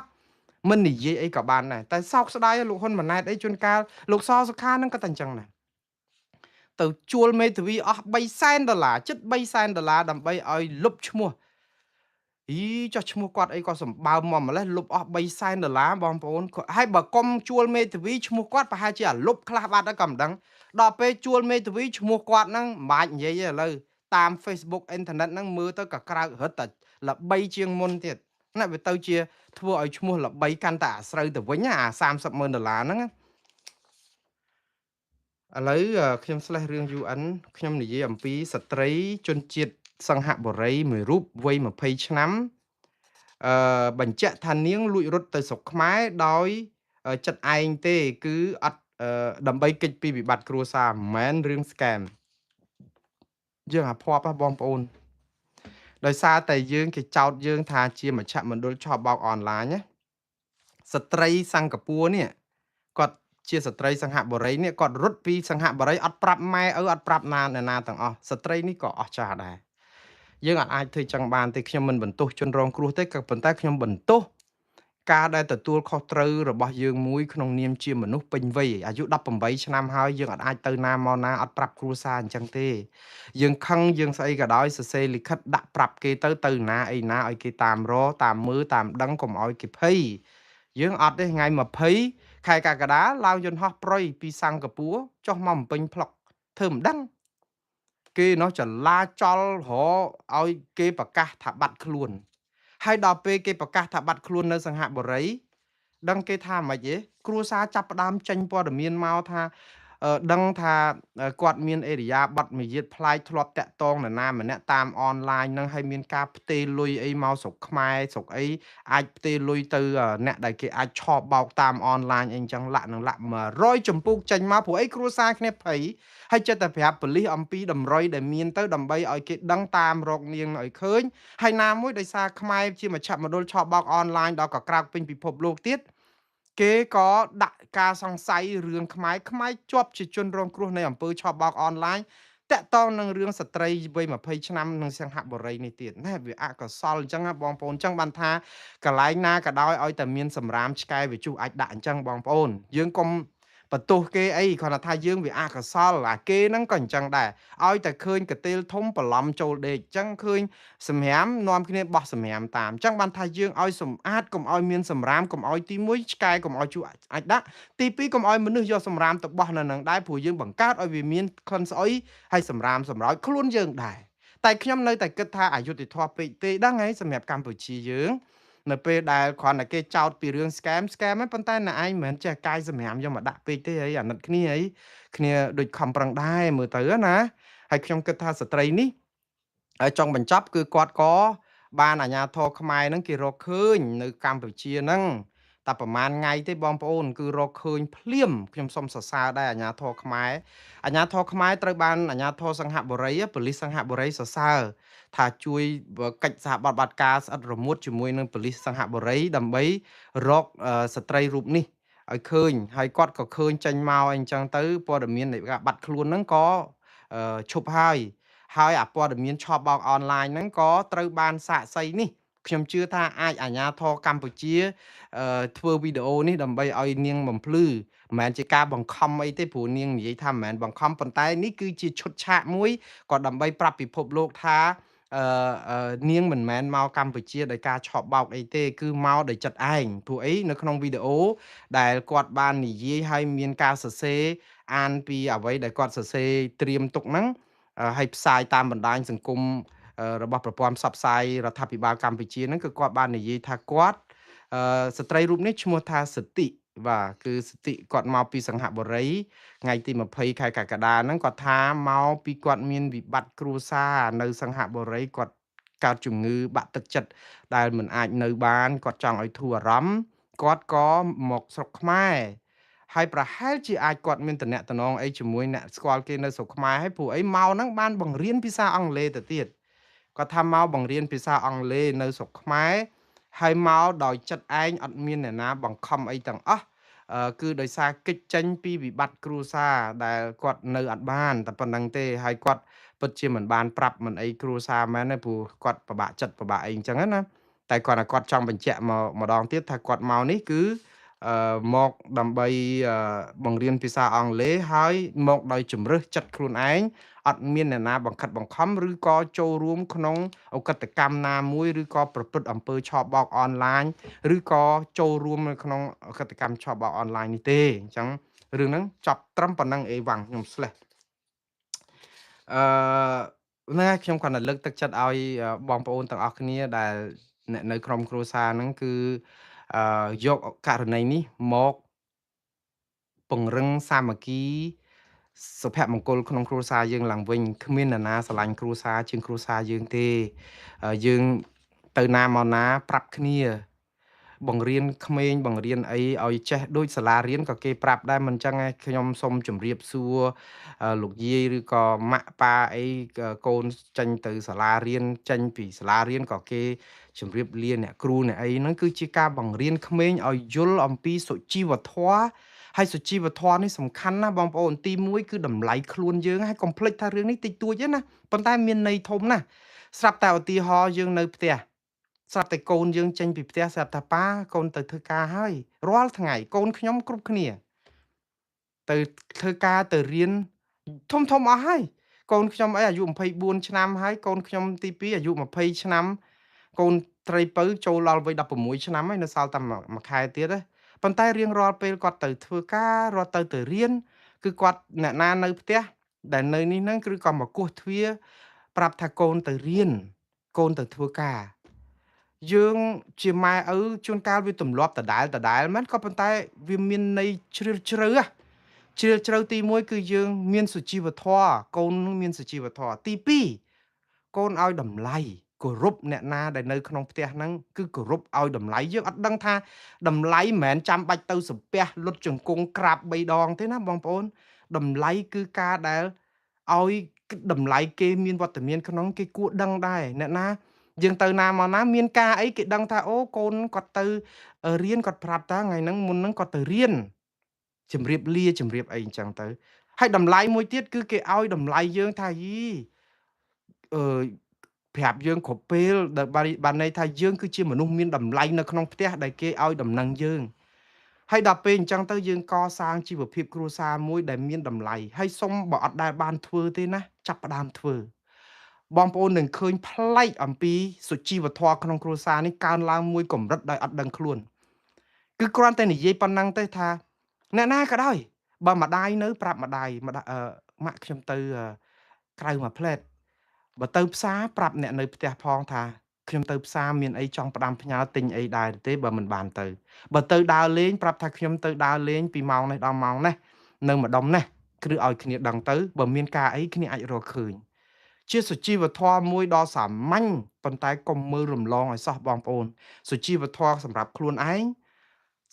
[SPEAKER 1] មិននិយាយអីក៏បានដែរតែសោកស្ដាយលោកហ៊ុនម៉ាណែតអីជួនកាលលោកសសុខាហ្នឹងក៏តែអញ្ចឹងដែរទៅជួលមេធាវីអស់3សែនដុល្លារជិត3សែនដុល្លារដើម្បីឲ្យលុបឈ្មោះអីចុះឈ្មោះគាត់អីក៏សម្បើមមកម្លេះលុបអស់3សែនដុល្លារបងប្អូនហើយបើកុំជួលមេធាវីឈ្មោះគាត់ប្រហែលជាអាលុបខ្លះបាត់ហើយក៏មិនដឹងដល់ពេលជួលមេធាវីឈ្មោះគាត់ហ្នឹងមិនបាច់និយាយទេឥឡូវតាម Facebook អ៊ីនធឺណិតហ្នឹងមើលទៅក៏ក្រៅរឹតតែល្បីជាងមុនទៀតណាវាទៅជាធ្វើឲ្យឈ្មោះល្បីកាន់តែអាស្រូវទៅវិញអា30ម៉ឺនដុល្លារហ្នឹងឥឡូវខ្ញុំស្លេះរឿង UN ខ្ញុំនិយាយអំពីស្ត្រីជនជាតិសង្ហបុរីមួយរូបវ័យ20ឆ្នាំបញ្ជាក់ថានាងលួចរត់ទៅស្រុកខ្មែរដោយចិត្តឯងទេគឺអត់ដើម្បីគេចពីវិបត្តិគ្រួសារមិនមែនរឿង scam យើងអាភ័ព្វបងប្អូនដោយសារតែយើងគេចោទយើងថាជាមជ្ឈមណ្ឌលឆបោកអនឡាញណាស្ត្រីសិង្ហបុរីនេះគាត់ជាស្ត្រីសង្ហបុរីនេះគាត់រត់ពីសង្ហបុរីអត់ប្រាប់ម៉ែឪអត់ប្រាប់ណាអ្នកណាទាំងអស់ស្ត្រីនេះក៏អស្ចារ្យដែរយើងអត់អាចធ្វើចឹងបានទេខ្ញុំមិនបន្ទោសជនរងគ្រោះទេក៏ប៉ុន្តែខ្ញុំបន្ទោស ការដែលទទួលខុសត្រូវរបស់យើងមួយក្នុងនាមជាមនុស្សពេញវ័យអាយុ18ឆ្នាំហើយយើងអាចទៅណាមកណាអត់ប្រាប់គ្រួសារអញ្ចឹងទេយើងខឹងយើងស្អីក៏ដោយសរសេរលិខិតដាក់ប្រាប់គេទៅទៅណាអីណាឲ្យគេតាមរតាមមើលតាមដឹងកុំឲ្យគេភ័យយើងអត់ទេថ្ងៃ20ខែកក្កដាឡើងយន្តហោះប្រុយពីសិង្ហបុរីចុះមកបំពេញផ្លុកធ្វើមិនដឹងគេនោះចលាចលរឲ្យគេប្រកាសថាបាត់ខ្លួនហើយដល់ពេលគេប្រកាសថាបាត់ខ្លួននៅសង្ហបុរីដឹងគេថាម៉េចទេគ្រួសារចាប់ផ្ដើមចេញព័ត៌មានមកថាដឹងថាគាត់មានអេរិយាប័ត្រមាយាទប្លែកធ្លាប់តាក់ទងនរណាម្នាក់តាមអនឡាញហ្នឹងហើយមានការផ្ទេរលុយអីមកស្រុកខ្មែរស្រុកអីអាចផ្ទេរលុយទៅអ្នកដែលគេអាចឆបោកតាមអនឡាញអីអញ្ចឹងលាក់នឹងលាក់100ចម្ពោះចេញមកព្រោះអីគ្រួសារគ្នាភ័យហើយចិត្តតែប្រាប់ប៉ូលីសអំពីតម្រុយដែលមានទៅដើម្បីឲ្យគេដឹងតាមរកនាងឲ្យឃើញហើយណាមួយដោយសារខ្មែរជាមជ្ឈមណ្ឌលឆបោកអនឡាញដល់កក្រើកពេញពិភពលោកទៀតគេក៏ដាក់ការសង្ស័យរឿងខ្មែរខ្មែរជាប់ជាជនរងគ្រោះនៃអំពើឆបោកអនឡាញតាក់ទងនឹងរឿងស្ត្រីវ័យ20ឆ្នាំក្នុងសង្ហបុរីនេះទៀតណាវាអកុសលអញ្ចឹងណាបងប្អូនអញ្ចឹងបានថាកន្លែងណាក៏ដោយឲ្យតែមានសម្រាមឆ្កែវាជុះអាចដាក់អញ្ចឹងបងប្អូនយើងកុំបន្ទោសគេអីគ្រាន់តែថាយើងវាអកុសលអាគេហ្នឹងក៏អញ្ចឹងដែរឲ្យតែឃើញកទេលធំបន្លំចូលដេកអញ្ចឹងឃើញសម្រាមនាំគ្នាបោះសម្រាមតាមអញ្ចឹងបានថាយើងឲ្យសម្អាតកុំឲ្យមានសម្រាមកុំឲ្យទី1ឆ្កែកុំឲ្យជក់អាចដាក់ទី2កុំឲ្យមនុស្សយកសម្រាមទៅបោះនៅនឹងដែរព្រោះយើងបង្កើតឲ្យវាមានក្លិនស្អុយហើយសម្រាមសម្រោចខ្លួនយើងដែរតែខ្ញុំនៅតែគិតថាអយុត្តិធម៌ពេកទេដឹងហើយសម្រាប់កម្ពុជាយើងនៅពេលដែលគ្រាន់តែគេចោទពីរឿង scam ហ្នឹងប៉ុន្តែអ្នកឯងមិនមែនចេះកាយសម្រាមយកមកដាក់ពេកទេអីអាណិតគ្នាអីគ្នាដូចខំប្រឹងដែរមើលទៅណាហើយខ្ញុំគិតថាស្ត្រីនេះហើយចុងបញ្ចប់គឺគាត់ក៏បានអាជ្ញាធរខ្មែរហ្នឹងគេរកឃើញនៅកម្ពុជាហ្នឹងតែប្រហែលថ្ងៃទេបងប្អូនគឺរកឃើញភ្លាមខ្ញុំសូមសរសើរដែរអាជ្ញាធរខ្មែរអាជ្ញាធរខ្មែរត្រូវបានអាជ្ញាធរសង្ហបុរីប៉ូលីសសង្ហបុរីសរសើរថាជួយកិច្ចសហប្រតិបត្តិការស្អិតរមួតជាមួយនឹងប៉ូលីសសង្ហបុរីដើម្បីរកស្ត្រីរូបនេះឲ្យឃើញហើយគាត់ក៏ឃើញចេញមកអីអញ្ចឹងទៅព័ត៌មាននៃការបាត់ខ្លួនហ្នឹងក៏ឈប់ហើយហើយអាព័ត៌មានឆបោកអនឡាញហ្នឹងក៏ត្រូវបានសាកសីនេះខ្ញុំជឿថាអាចអាជ្ញាធរកម្ពុជាធ្វើវីដេអូនេះដើម្បីឲ្យនាងបំភ្លឺមិនមែនជាការបង្ខំអីទេព្រោះនាងនិយាយថាមិនមែនបង្ខំប៉ុន្តែនេះគឺជាឈុតឆាកមួយក៏ដើម្បីប្រាប់ពិភពលោកថានាងមិនមែនមកកម្ពុជាដោយការឆបោកអីទេគឺមកដោយចិត្តឯងព្រោះអីនៅក្នុងវីដេអូដែលគាត់បាននិយាយហើយមានការសរសេរអានពីអ្វីដែលគាត់សរសេរត្រៀមទុកហ្នឹងហើយផ្សាយតាមបណ្ដាញសង្គមរបស់ប្រព័ន្ធផ្សព្វផ្សាយរដ្ឋាភិបាលកម្ពុជាហ្នឹងគឺគាត់បាននិយាយថាគាត់ស្ត្រីរូបនេះឈ្មោះថាសតិបាទគឺសតិគាត់មកពីសង្ហបុរីថ្ងៃទី20ខែកក្កដាហ្នឹងគាត់ថាមកពីគាត់មានវិបត្តិគ្រួសារនៅសង្ហបុរីគាត់កើតជំងឺបាក់ទឹកចិត្តដែលមិនអាចនៅបានគាត់ចង់ឲ្យធូរអារម្មណ៍គាត់ក៏មកស្រុកខ្មែរហើយប្រហែលជាអាចគាត់មានតំណងអីជាមួយអ្នកស្គាល់គេនៅស្រុកខ្មែរហើយព្រោះអីមកហ្នឹងបានបង្រៀនភាសាអង់គ្លេសទៅទៀតគាត់ថាមកបង្រៀនភាសាអង់គ្លេសនៅស្រុកខ្មែរហើយមកដោយចិត្តឯងអត់មានអ្នកណាបង្ខំអីទាំងអស់គឺដោយសារកិច្ចចេញពីវិបត្តិគ្រួសារដែលគាត់នៅអត់បានតែប៉ុណ្្នឹងទេហើយគាត់ពិតជាមិនបានប្រាប់មិនអីគ្រួសារមែនទេព្រោះគាត់ពិបាកចិត្តពិបាកអីអញ្ចឹងណាតែគាត់ចង់បញ្ជាក់មកម្ដងទៀតថាគាត់មកនេះគឺមកដើម្បីបង្រៀនភាសាអង់គ្លេសហើយមកដោយជំរើសចិត្តខ្លួនឯងអត់មានអ្នកណាបង្ខិតបង្ខំឬក៏ចូលរួមក្នុងឧក្រិដ្ឋកម្មណាមួយឬក៏ប្រព្រឹត្តអំពើឆបោកអនឡាញឬក៏ចូលរួមនៅក្នុងឧក្រិដ្ឋកម្មឆបោកអនឡាញនេះទេអញ្ចឹងរឿងហ្នឹងចប់ត្រឹមប៉ុណ្ណឹងអេវ៉ាំងខ្ញុំស្លេះណាខ្ញុំគ្រាន់តែលើកទឹកចិត្តឲ្យបងប្អូនទាំងអស់គ្នាដែលអ្នកនៅក្រុមគ្រួសារហ្នឹងគឺយកករណីនេះមកពង្រឹងសាមគ្គីសុភមង្គលក្នុងគ្រួសារយើងឡើងវិញគ្មាននរណាស្រឡាញ់គ្រួសារជាងគ្រួសារយើងទេយើងទៅណាមកណាប្រាប់គ្នាបង្រៀនក្មេងបង្រៀនអីឲ្យចេះដូចសាលារៀនក៏គេប្រាប់ដែរមិនចឹងឯងខ្ញុំសូមជម្រាបសួរលោកយាយឬក៏ម៉ាក់ប៉ាអីកូនចេញទៅសាលារៀនចេញពីសាលារៀនក៏គេជម្រាបលាអ្នកគ្រូអ្នកអីហ្នឹងគឺជាការបង្រៀនក្មេងឲ្យយល់អំពីសុជីវធម៌ហើយសុជីវធម៌នេះសំខាន់ណាស់បងប្អូនទី1គឺតម្លៃខ្លួនយើងហើយកុំភ្លេចថារឿងនេះតិចតួចទេណាប៉ុន្តែមានន័យធំណាស់ស្រាប់តែឧទាហរណ៍យើងនៅផ្ទះ ស្រាប់តែកូនយើងចេញពីផ្ទះស្រាប់តែប៉ាកូនទៅធ្វើការហើយរាល់ថ្ងៃកូនខ្ញុំគ្រប់គ្នាទៅធ្វើការទៅរៀនធំធំអស់ហើយកូនខ្ញុំអីអាយុ24ឆ្នាំហើយកូនខ្ញុំទី2អាយុ20ឆ្នាំកូនត្រីពៅចូលដល់វ័យ16ឆ្នាំហើយនៅសល់តែមួយខែទៀតទេប៉ុន្តែរៀងរាល់ពេលគាត់ទៅធ្វើការរាល់ទៅរៀនគឺគាត់អ្នកណានៅផ្ទះដែលនៅនេះហ្នឹងគឺក៏មកគោះទ្វារប្រាប់ថាកូនទៅរៀនកូនទៅធ្វើការយើងជាម៉ែឪជួនកាលវាទម្លាប់ដដែលមែនក៏ប៉ុន្តែវាមានន័យជ្រាលជ្រៅជ្រាលជ្រៅទី1គឺយើងមានសុជីវធម៌កូនមានសុជីវធម៌ទី2កូនឲ្យតម្លៃគោរពអ្នកណាដែលនៅក្នុងផ្ទះហ្នឹងគឺគោរពឲ្យតម្លៃយើងអត់ដឹងថាតម្លៃមិនមែនចាំបាច់ទៅសំពះលុតជង្គង់ក្រាប3ដងទេណាបងប្អូនតម្លៃគឺការដែលឲ្យតម្លៃគេមានវត្តមានក្នុងគេគួរដឹងដែរអ្នកណាយើងទៅណាមកណាមានការអីគេដឹងថាអូកូនគាត់ទៅរៀនគាត់ប្រាប់តាថ្ងៃហ្នឹងមុនហ្នឹងគាត់ទៅរៀនជំរាបលាជំរាបអីអញ្ចឹងទៅហើយតម្លៃមួយទៀតគឺគេឲ្យតម្លៃយើងថាយីអឺប្រាប់យើងគ្រប់ពេលដែលបានន័យថាយើងគឺជាមនុស្សមានតម្លៃនៅក្នុងផ្ទះដែលគេឲ្យដំណឹងយើងហើយដល់ពេលអញ្ចឹងទៅយើងកសាងជីវភាពគ្រួសារមួយដែលមានតម្លៃហើយសុំបើអត់ដែលបានធ្វើទេណាចាប់ផ្ដើមធ្វើបងប្អូននឹងឃើញប្លែកអំពីសុជីវធម៌ក្នុងគ្រួសារនេះកើនឡើងមួយកម្រិតដោយអត់ដឹងខ្លួនគឺគ្រាន់តែនិយាយប៉ុណ្ណឹងទេថាអ្នកណាក៏ដោយបើម្ដាយនៅប្រាប់ម្ដាយម៉ាក់ខ្ញុំទៅក្រៅមួយផ្លែតបើទៅផ្សារប្រាប់អ្នកនៅផ្ទះផងថាខ្ញុំទៅផ្សារមានអីចង់ផ្ដាំផ្ញើទិញអីដែរទេបើមិនបានទៅបើទៅដើរលេងប្រាប់ថាខ្ញុំទៅដើរលេងពីម៉ោងនេះដល់ម៉ោងនេះនៅម្ដុំនេះគឺឲ្យគ្នាដឹងទៅបើមានការអីគ្នាអាចរកឃើញជាសុជីវធម៌មួយដ៏សាមញ្ញប៉ុន្តែកុំមើលរំលងឲ្យសោះបងប្អូនសុជីវធម៌សម្រាប់ខ្លួនឯង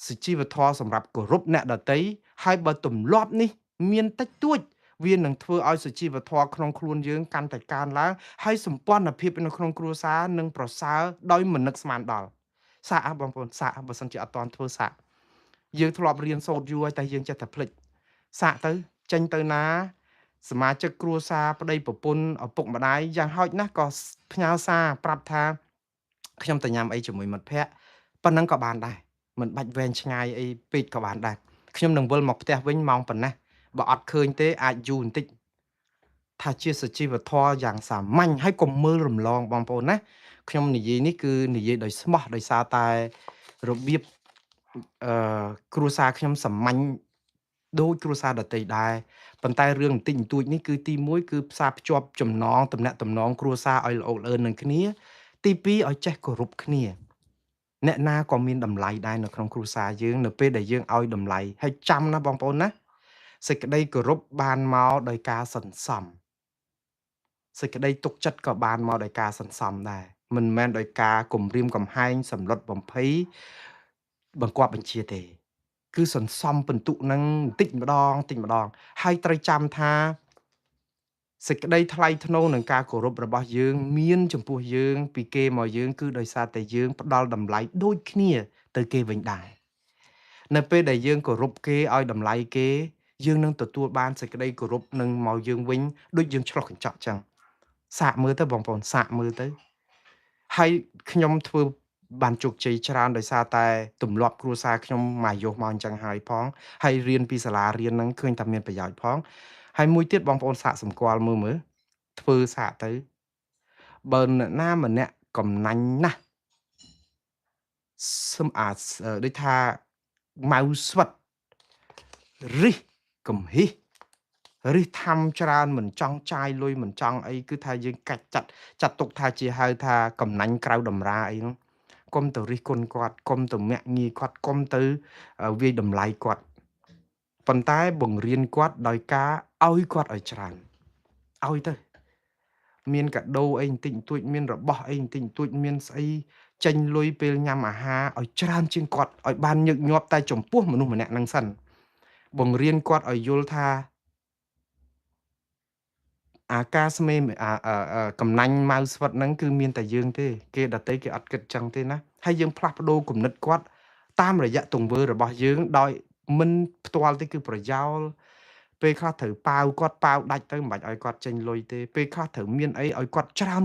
[SPEAKER 1] សុជីវធម៌សម្រាប់គោរពអ្នកដទៃហើយបើទម្លាប់នេះមានតិចតួចវានឹងធ្វើឲ្យសុជីវធម៌ក្នុងខ្លួនយើងកាន់តែកើនឡើងហើយសម្ព័ន្ធភាពនៅក្នុងគ្រួសារនឹងប្រសើរដោយមិននឹកស្មានដល់សាកបងប្អូនសាកបើសិនជាអត់ទាន់ធ្វើសាកយើងធ្លាប់រៀនសូត្រយូរហើយតែយើងចេះតែភ្លេចសាកទៅចេញទៅណាសមាជិកគ្រួសារប្តីប្រពន្ធឪពុកម្ដាយយ៉ាងហោចណាស់ក៏ផ្ញើសារប្រាប់ថាខ្ញុំទៅញ៉ាំអីជាមួយមិត្តភ័ក្តិប៉ុណ្ណឹងក៏បានដែរមិនបាច់វែងឆ្ងាយអីពេកក៏បានដែរខ្ញុំនឹងវិលមកផ្ទះវិញម៉ោងប៉ុណ្ណេះបើអត់ឃើញទេអាចយូរបន្តិចថាជាសុជីវធម៌យ៉ាងសាមញ្ញហើយកុំមើលរំលងបងប្អូនណាខ្ញុំនិយាយនេះគឺនិយាយដោយស្មោះដោយសារតែរបៀបគ្រួសារខ្ញុំសាមញ្ញដូចគ្រួសារដទៃដែរប៉ុន្តែរឿងបន្តិចបន្តួចនេះគឺទី1គឺផ្សារភ្ជាប់ចំណងទំនាក់ទំនងគ្រួសារឲ្យល្អល្អឿននឹងគ្នាទី2ឲ្យចេះគោរពគ្នាអ្នកណាក៏មានតម្លៃដែរនៅក្នុងគ្រួសារយើងនៅពេលដែលយើងឲ្យតម្លៃហើយចាំណាបងប្អូនណាសេចក្តីគោរពបានមកដោយការសន្សំសេចក្តីទុកចិត្តក៏បានមកដោយការសន្សំដែរមិនមែនដោយការគំរាមកំហែងសម្លុតបំភ័យបង្គាប់បញ្ជាទេគឺសន្សំពិន្ទុនឹងបន្តិចម្ដងបន្តិចម្ដងហើយត្រូវចាំថាសេចក្តីថ្លៃថ្នូរនឹងការគោរពរបស់យើងមានចំពោះយើងពីគេមកយើងគឺដោយសារតែយើងផ្ដល់តម្លៃដូចគ្នាទៅគេវិញដែរនៅពេលដែលយើងគោរពគេឲ្យតម្លៃគេយើងនឹងទទួលបានសេចក្តីគោរពនឹងមកយើងវិញដូចយើងឆ្លុះកញ្ចក់ចឹងសាកមើលទៅបងប្អូនសាកមើលទៅហើយខ្ញុំធ្វើបានជោគជ័យច្រើនដោយសារតែទម្លាប់គ្រួសារខ្ញុំមកយកមកអញ្ចឹងហើយផងហើយរៀនពីសាលារៀនហ្នឹងឃើញថាមានប្រយោជន៍ផងហើយមួយទៀតបងប្អូនសាកសម្គាល់មើលមើលធ្វើសាកទៅបើអ្នកណាម្នាក់កំណាញ់ណាស់សឹមអាចដូចថាម៉ៅស្វិតរិះកំហិះរិះធ្វើច្រើនមិនចង់ចាយលុយមិនចង់អីគឺថាយើងកាច់ចាត់ទុកថាជាហៅថាកំណាញ់ក្រៅតម្រាអីហ្នឹងកុំទៅរិះគន់គាត់កុំទៅមាក់ងាយគាត់កុំទៅវាយតម្លៃគាត់ប៉ុន្តែបង្រៀនគាត់ដោយការឲ្យគាត់ឲ្យច្រើនឲ្យទៅមានកាដូអីបន្តិចបន្តួចមានរបស់អីបន្តិចបន្តួចមានស្អីចេញលុយពេលញ៉ាំអាហារឲ្យច្រើនជាងគាត់ឲ្យបានញឹកញាប់តែចំពោះមនុស្សម្នាក់ហ្នឹងសិនបង្រៀនគាត់ឲ្យយល់ថាអាការស្មេកំណាញ់ម៉ៅស្វិតហ្នឹងគឺមានតែយើងទេគេដទៃគេអត់គិតចឹងទេណាហើយយើងផ្លាស់ប្ដូរគំនិតគាត់តាមរយៈទង្វើរបស់យើងដោយមិនផ្ទាល់ទេគឺប្រយោលពេលខ្លះត្រូវប៉ាវគាត់ប៉ាវដាច់ទៅមិនបាច់ឲ្យគាត់ចេញលុយទេពេលខ្លះត្រូវមានអីឲ្យគាត់ច្រើន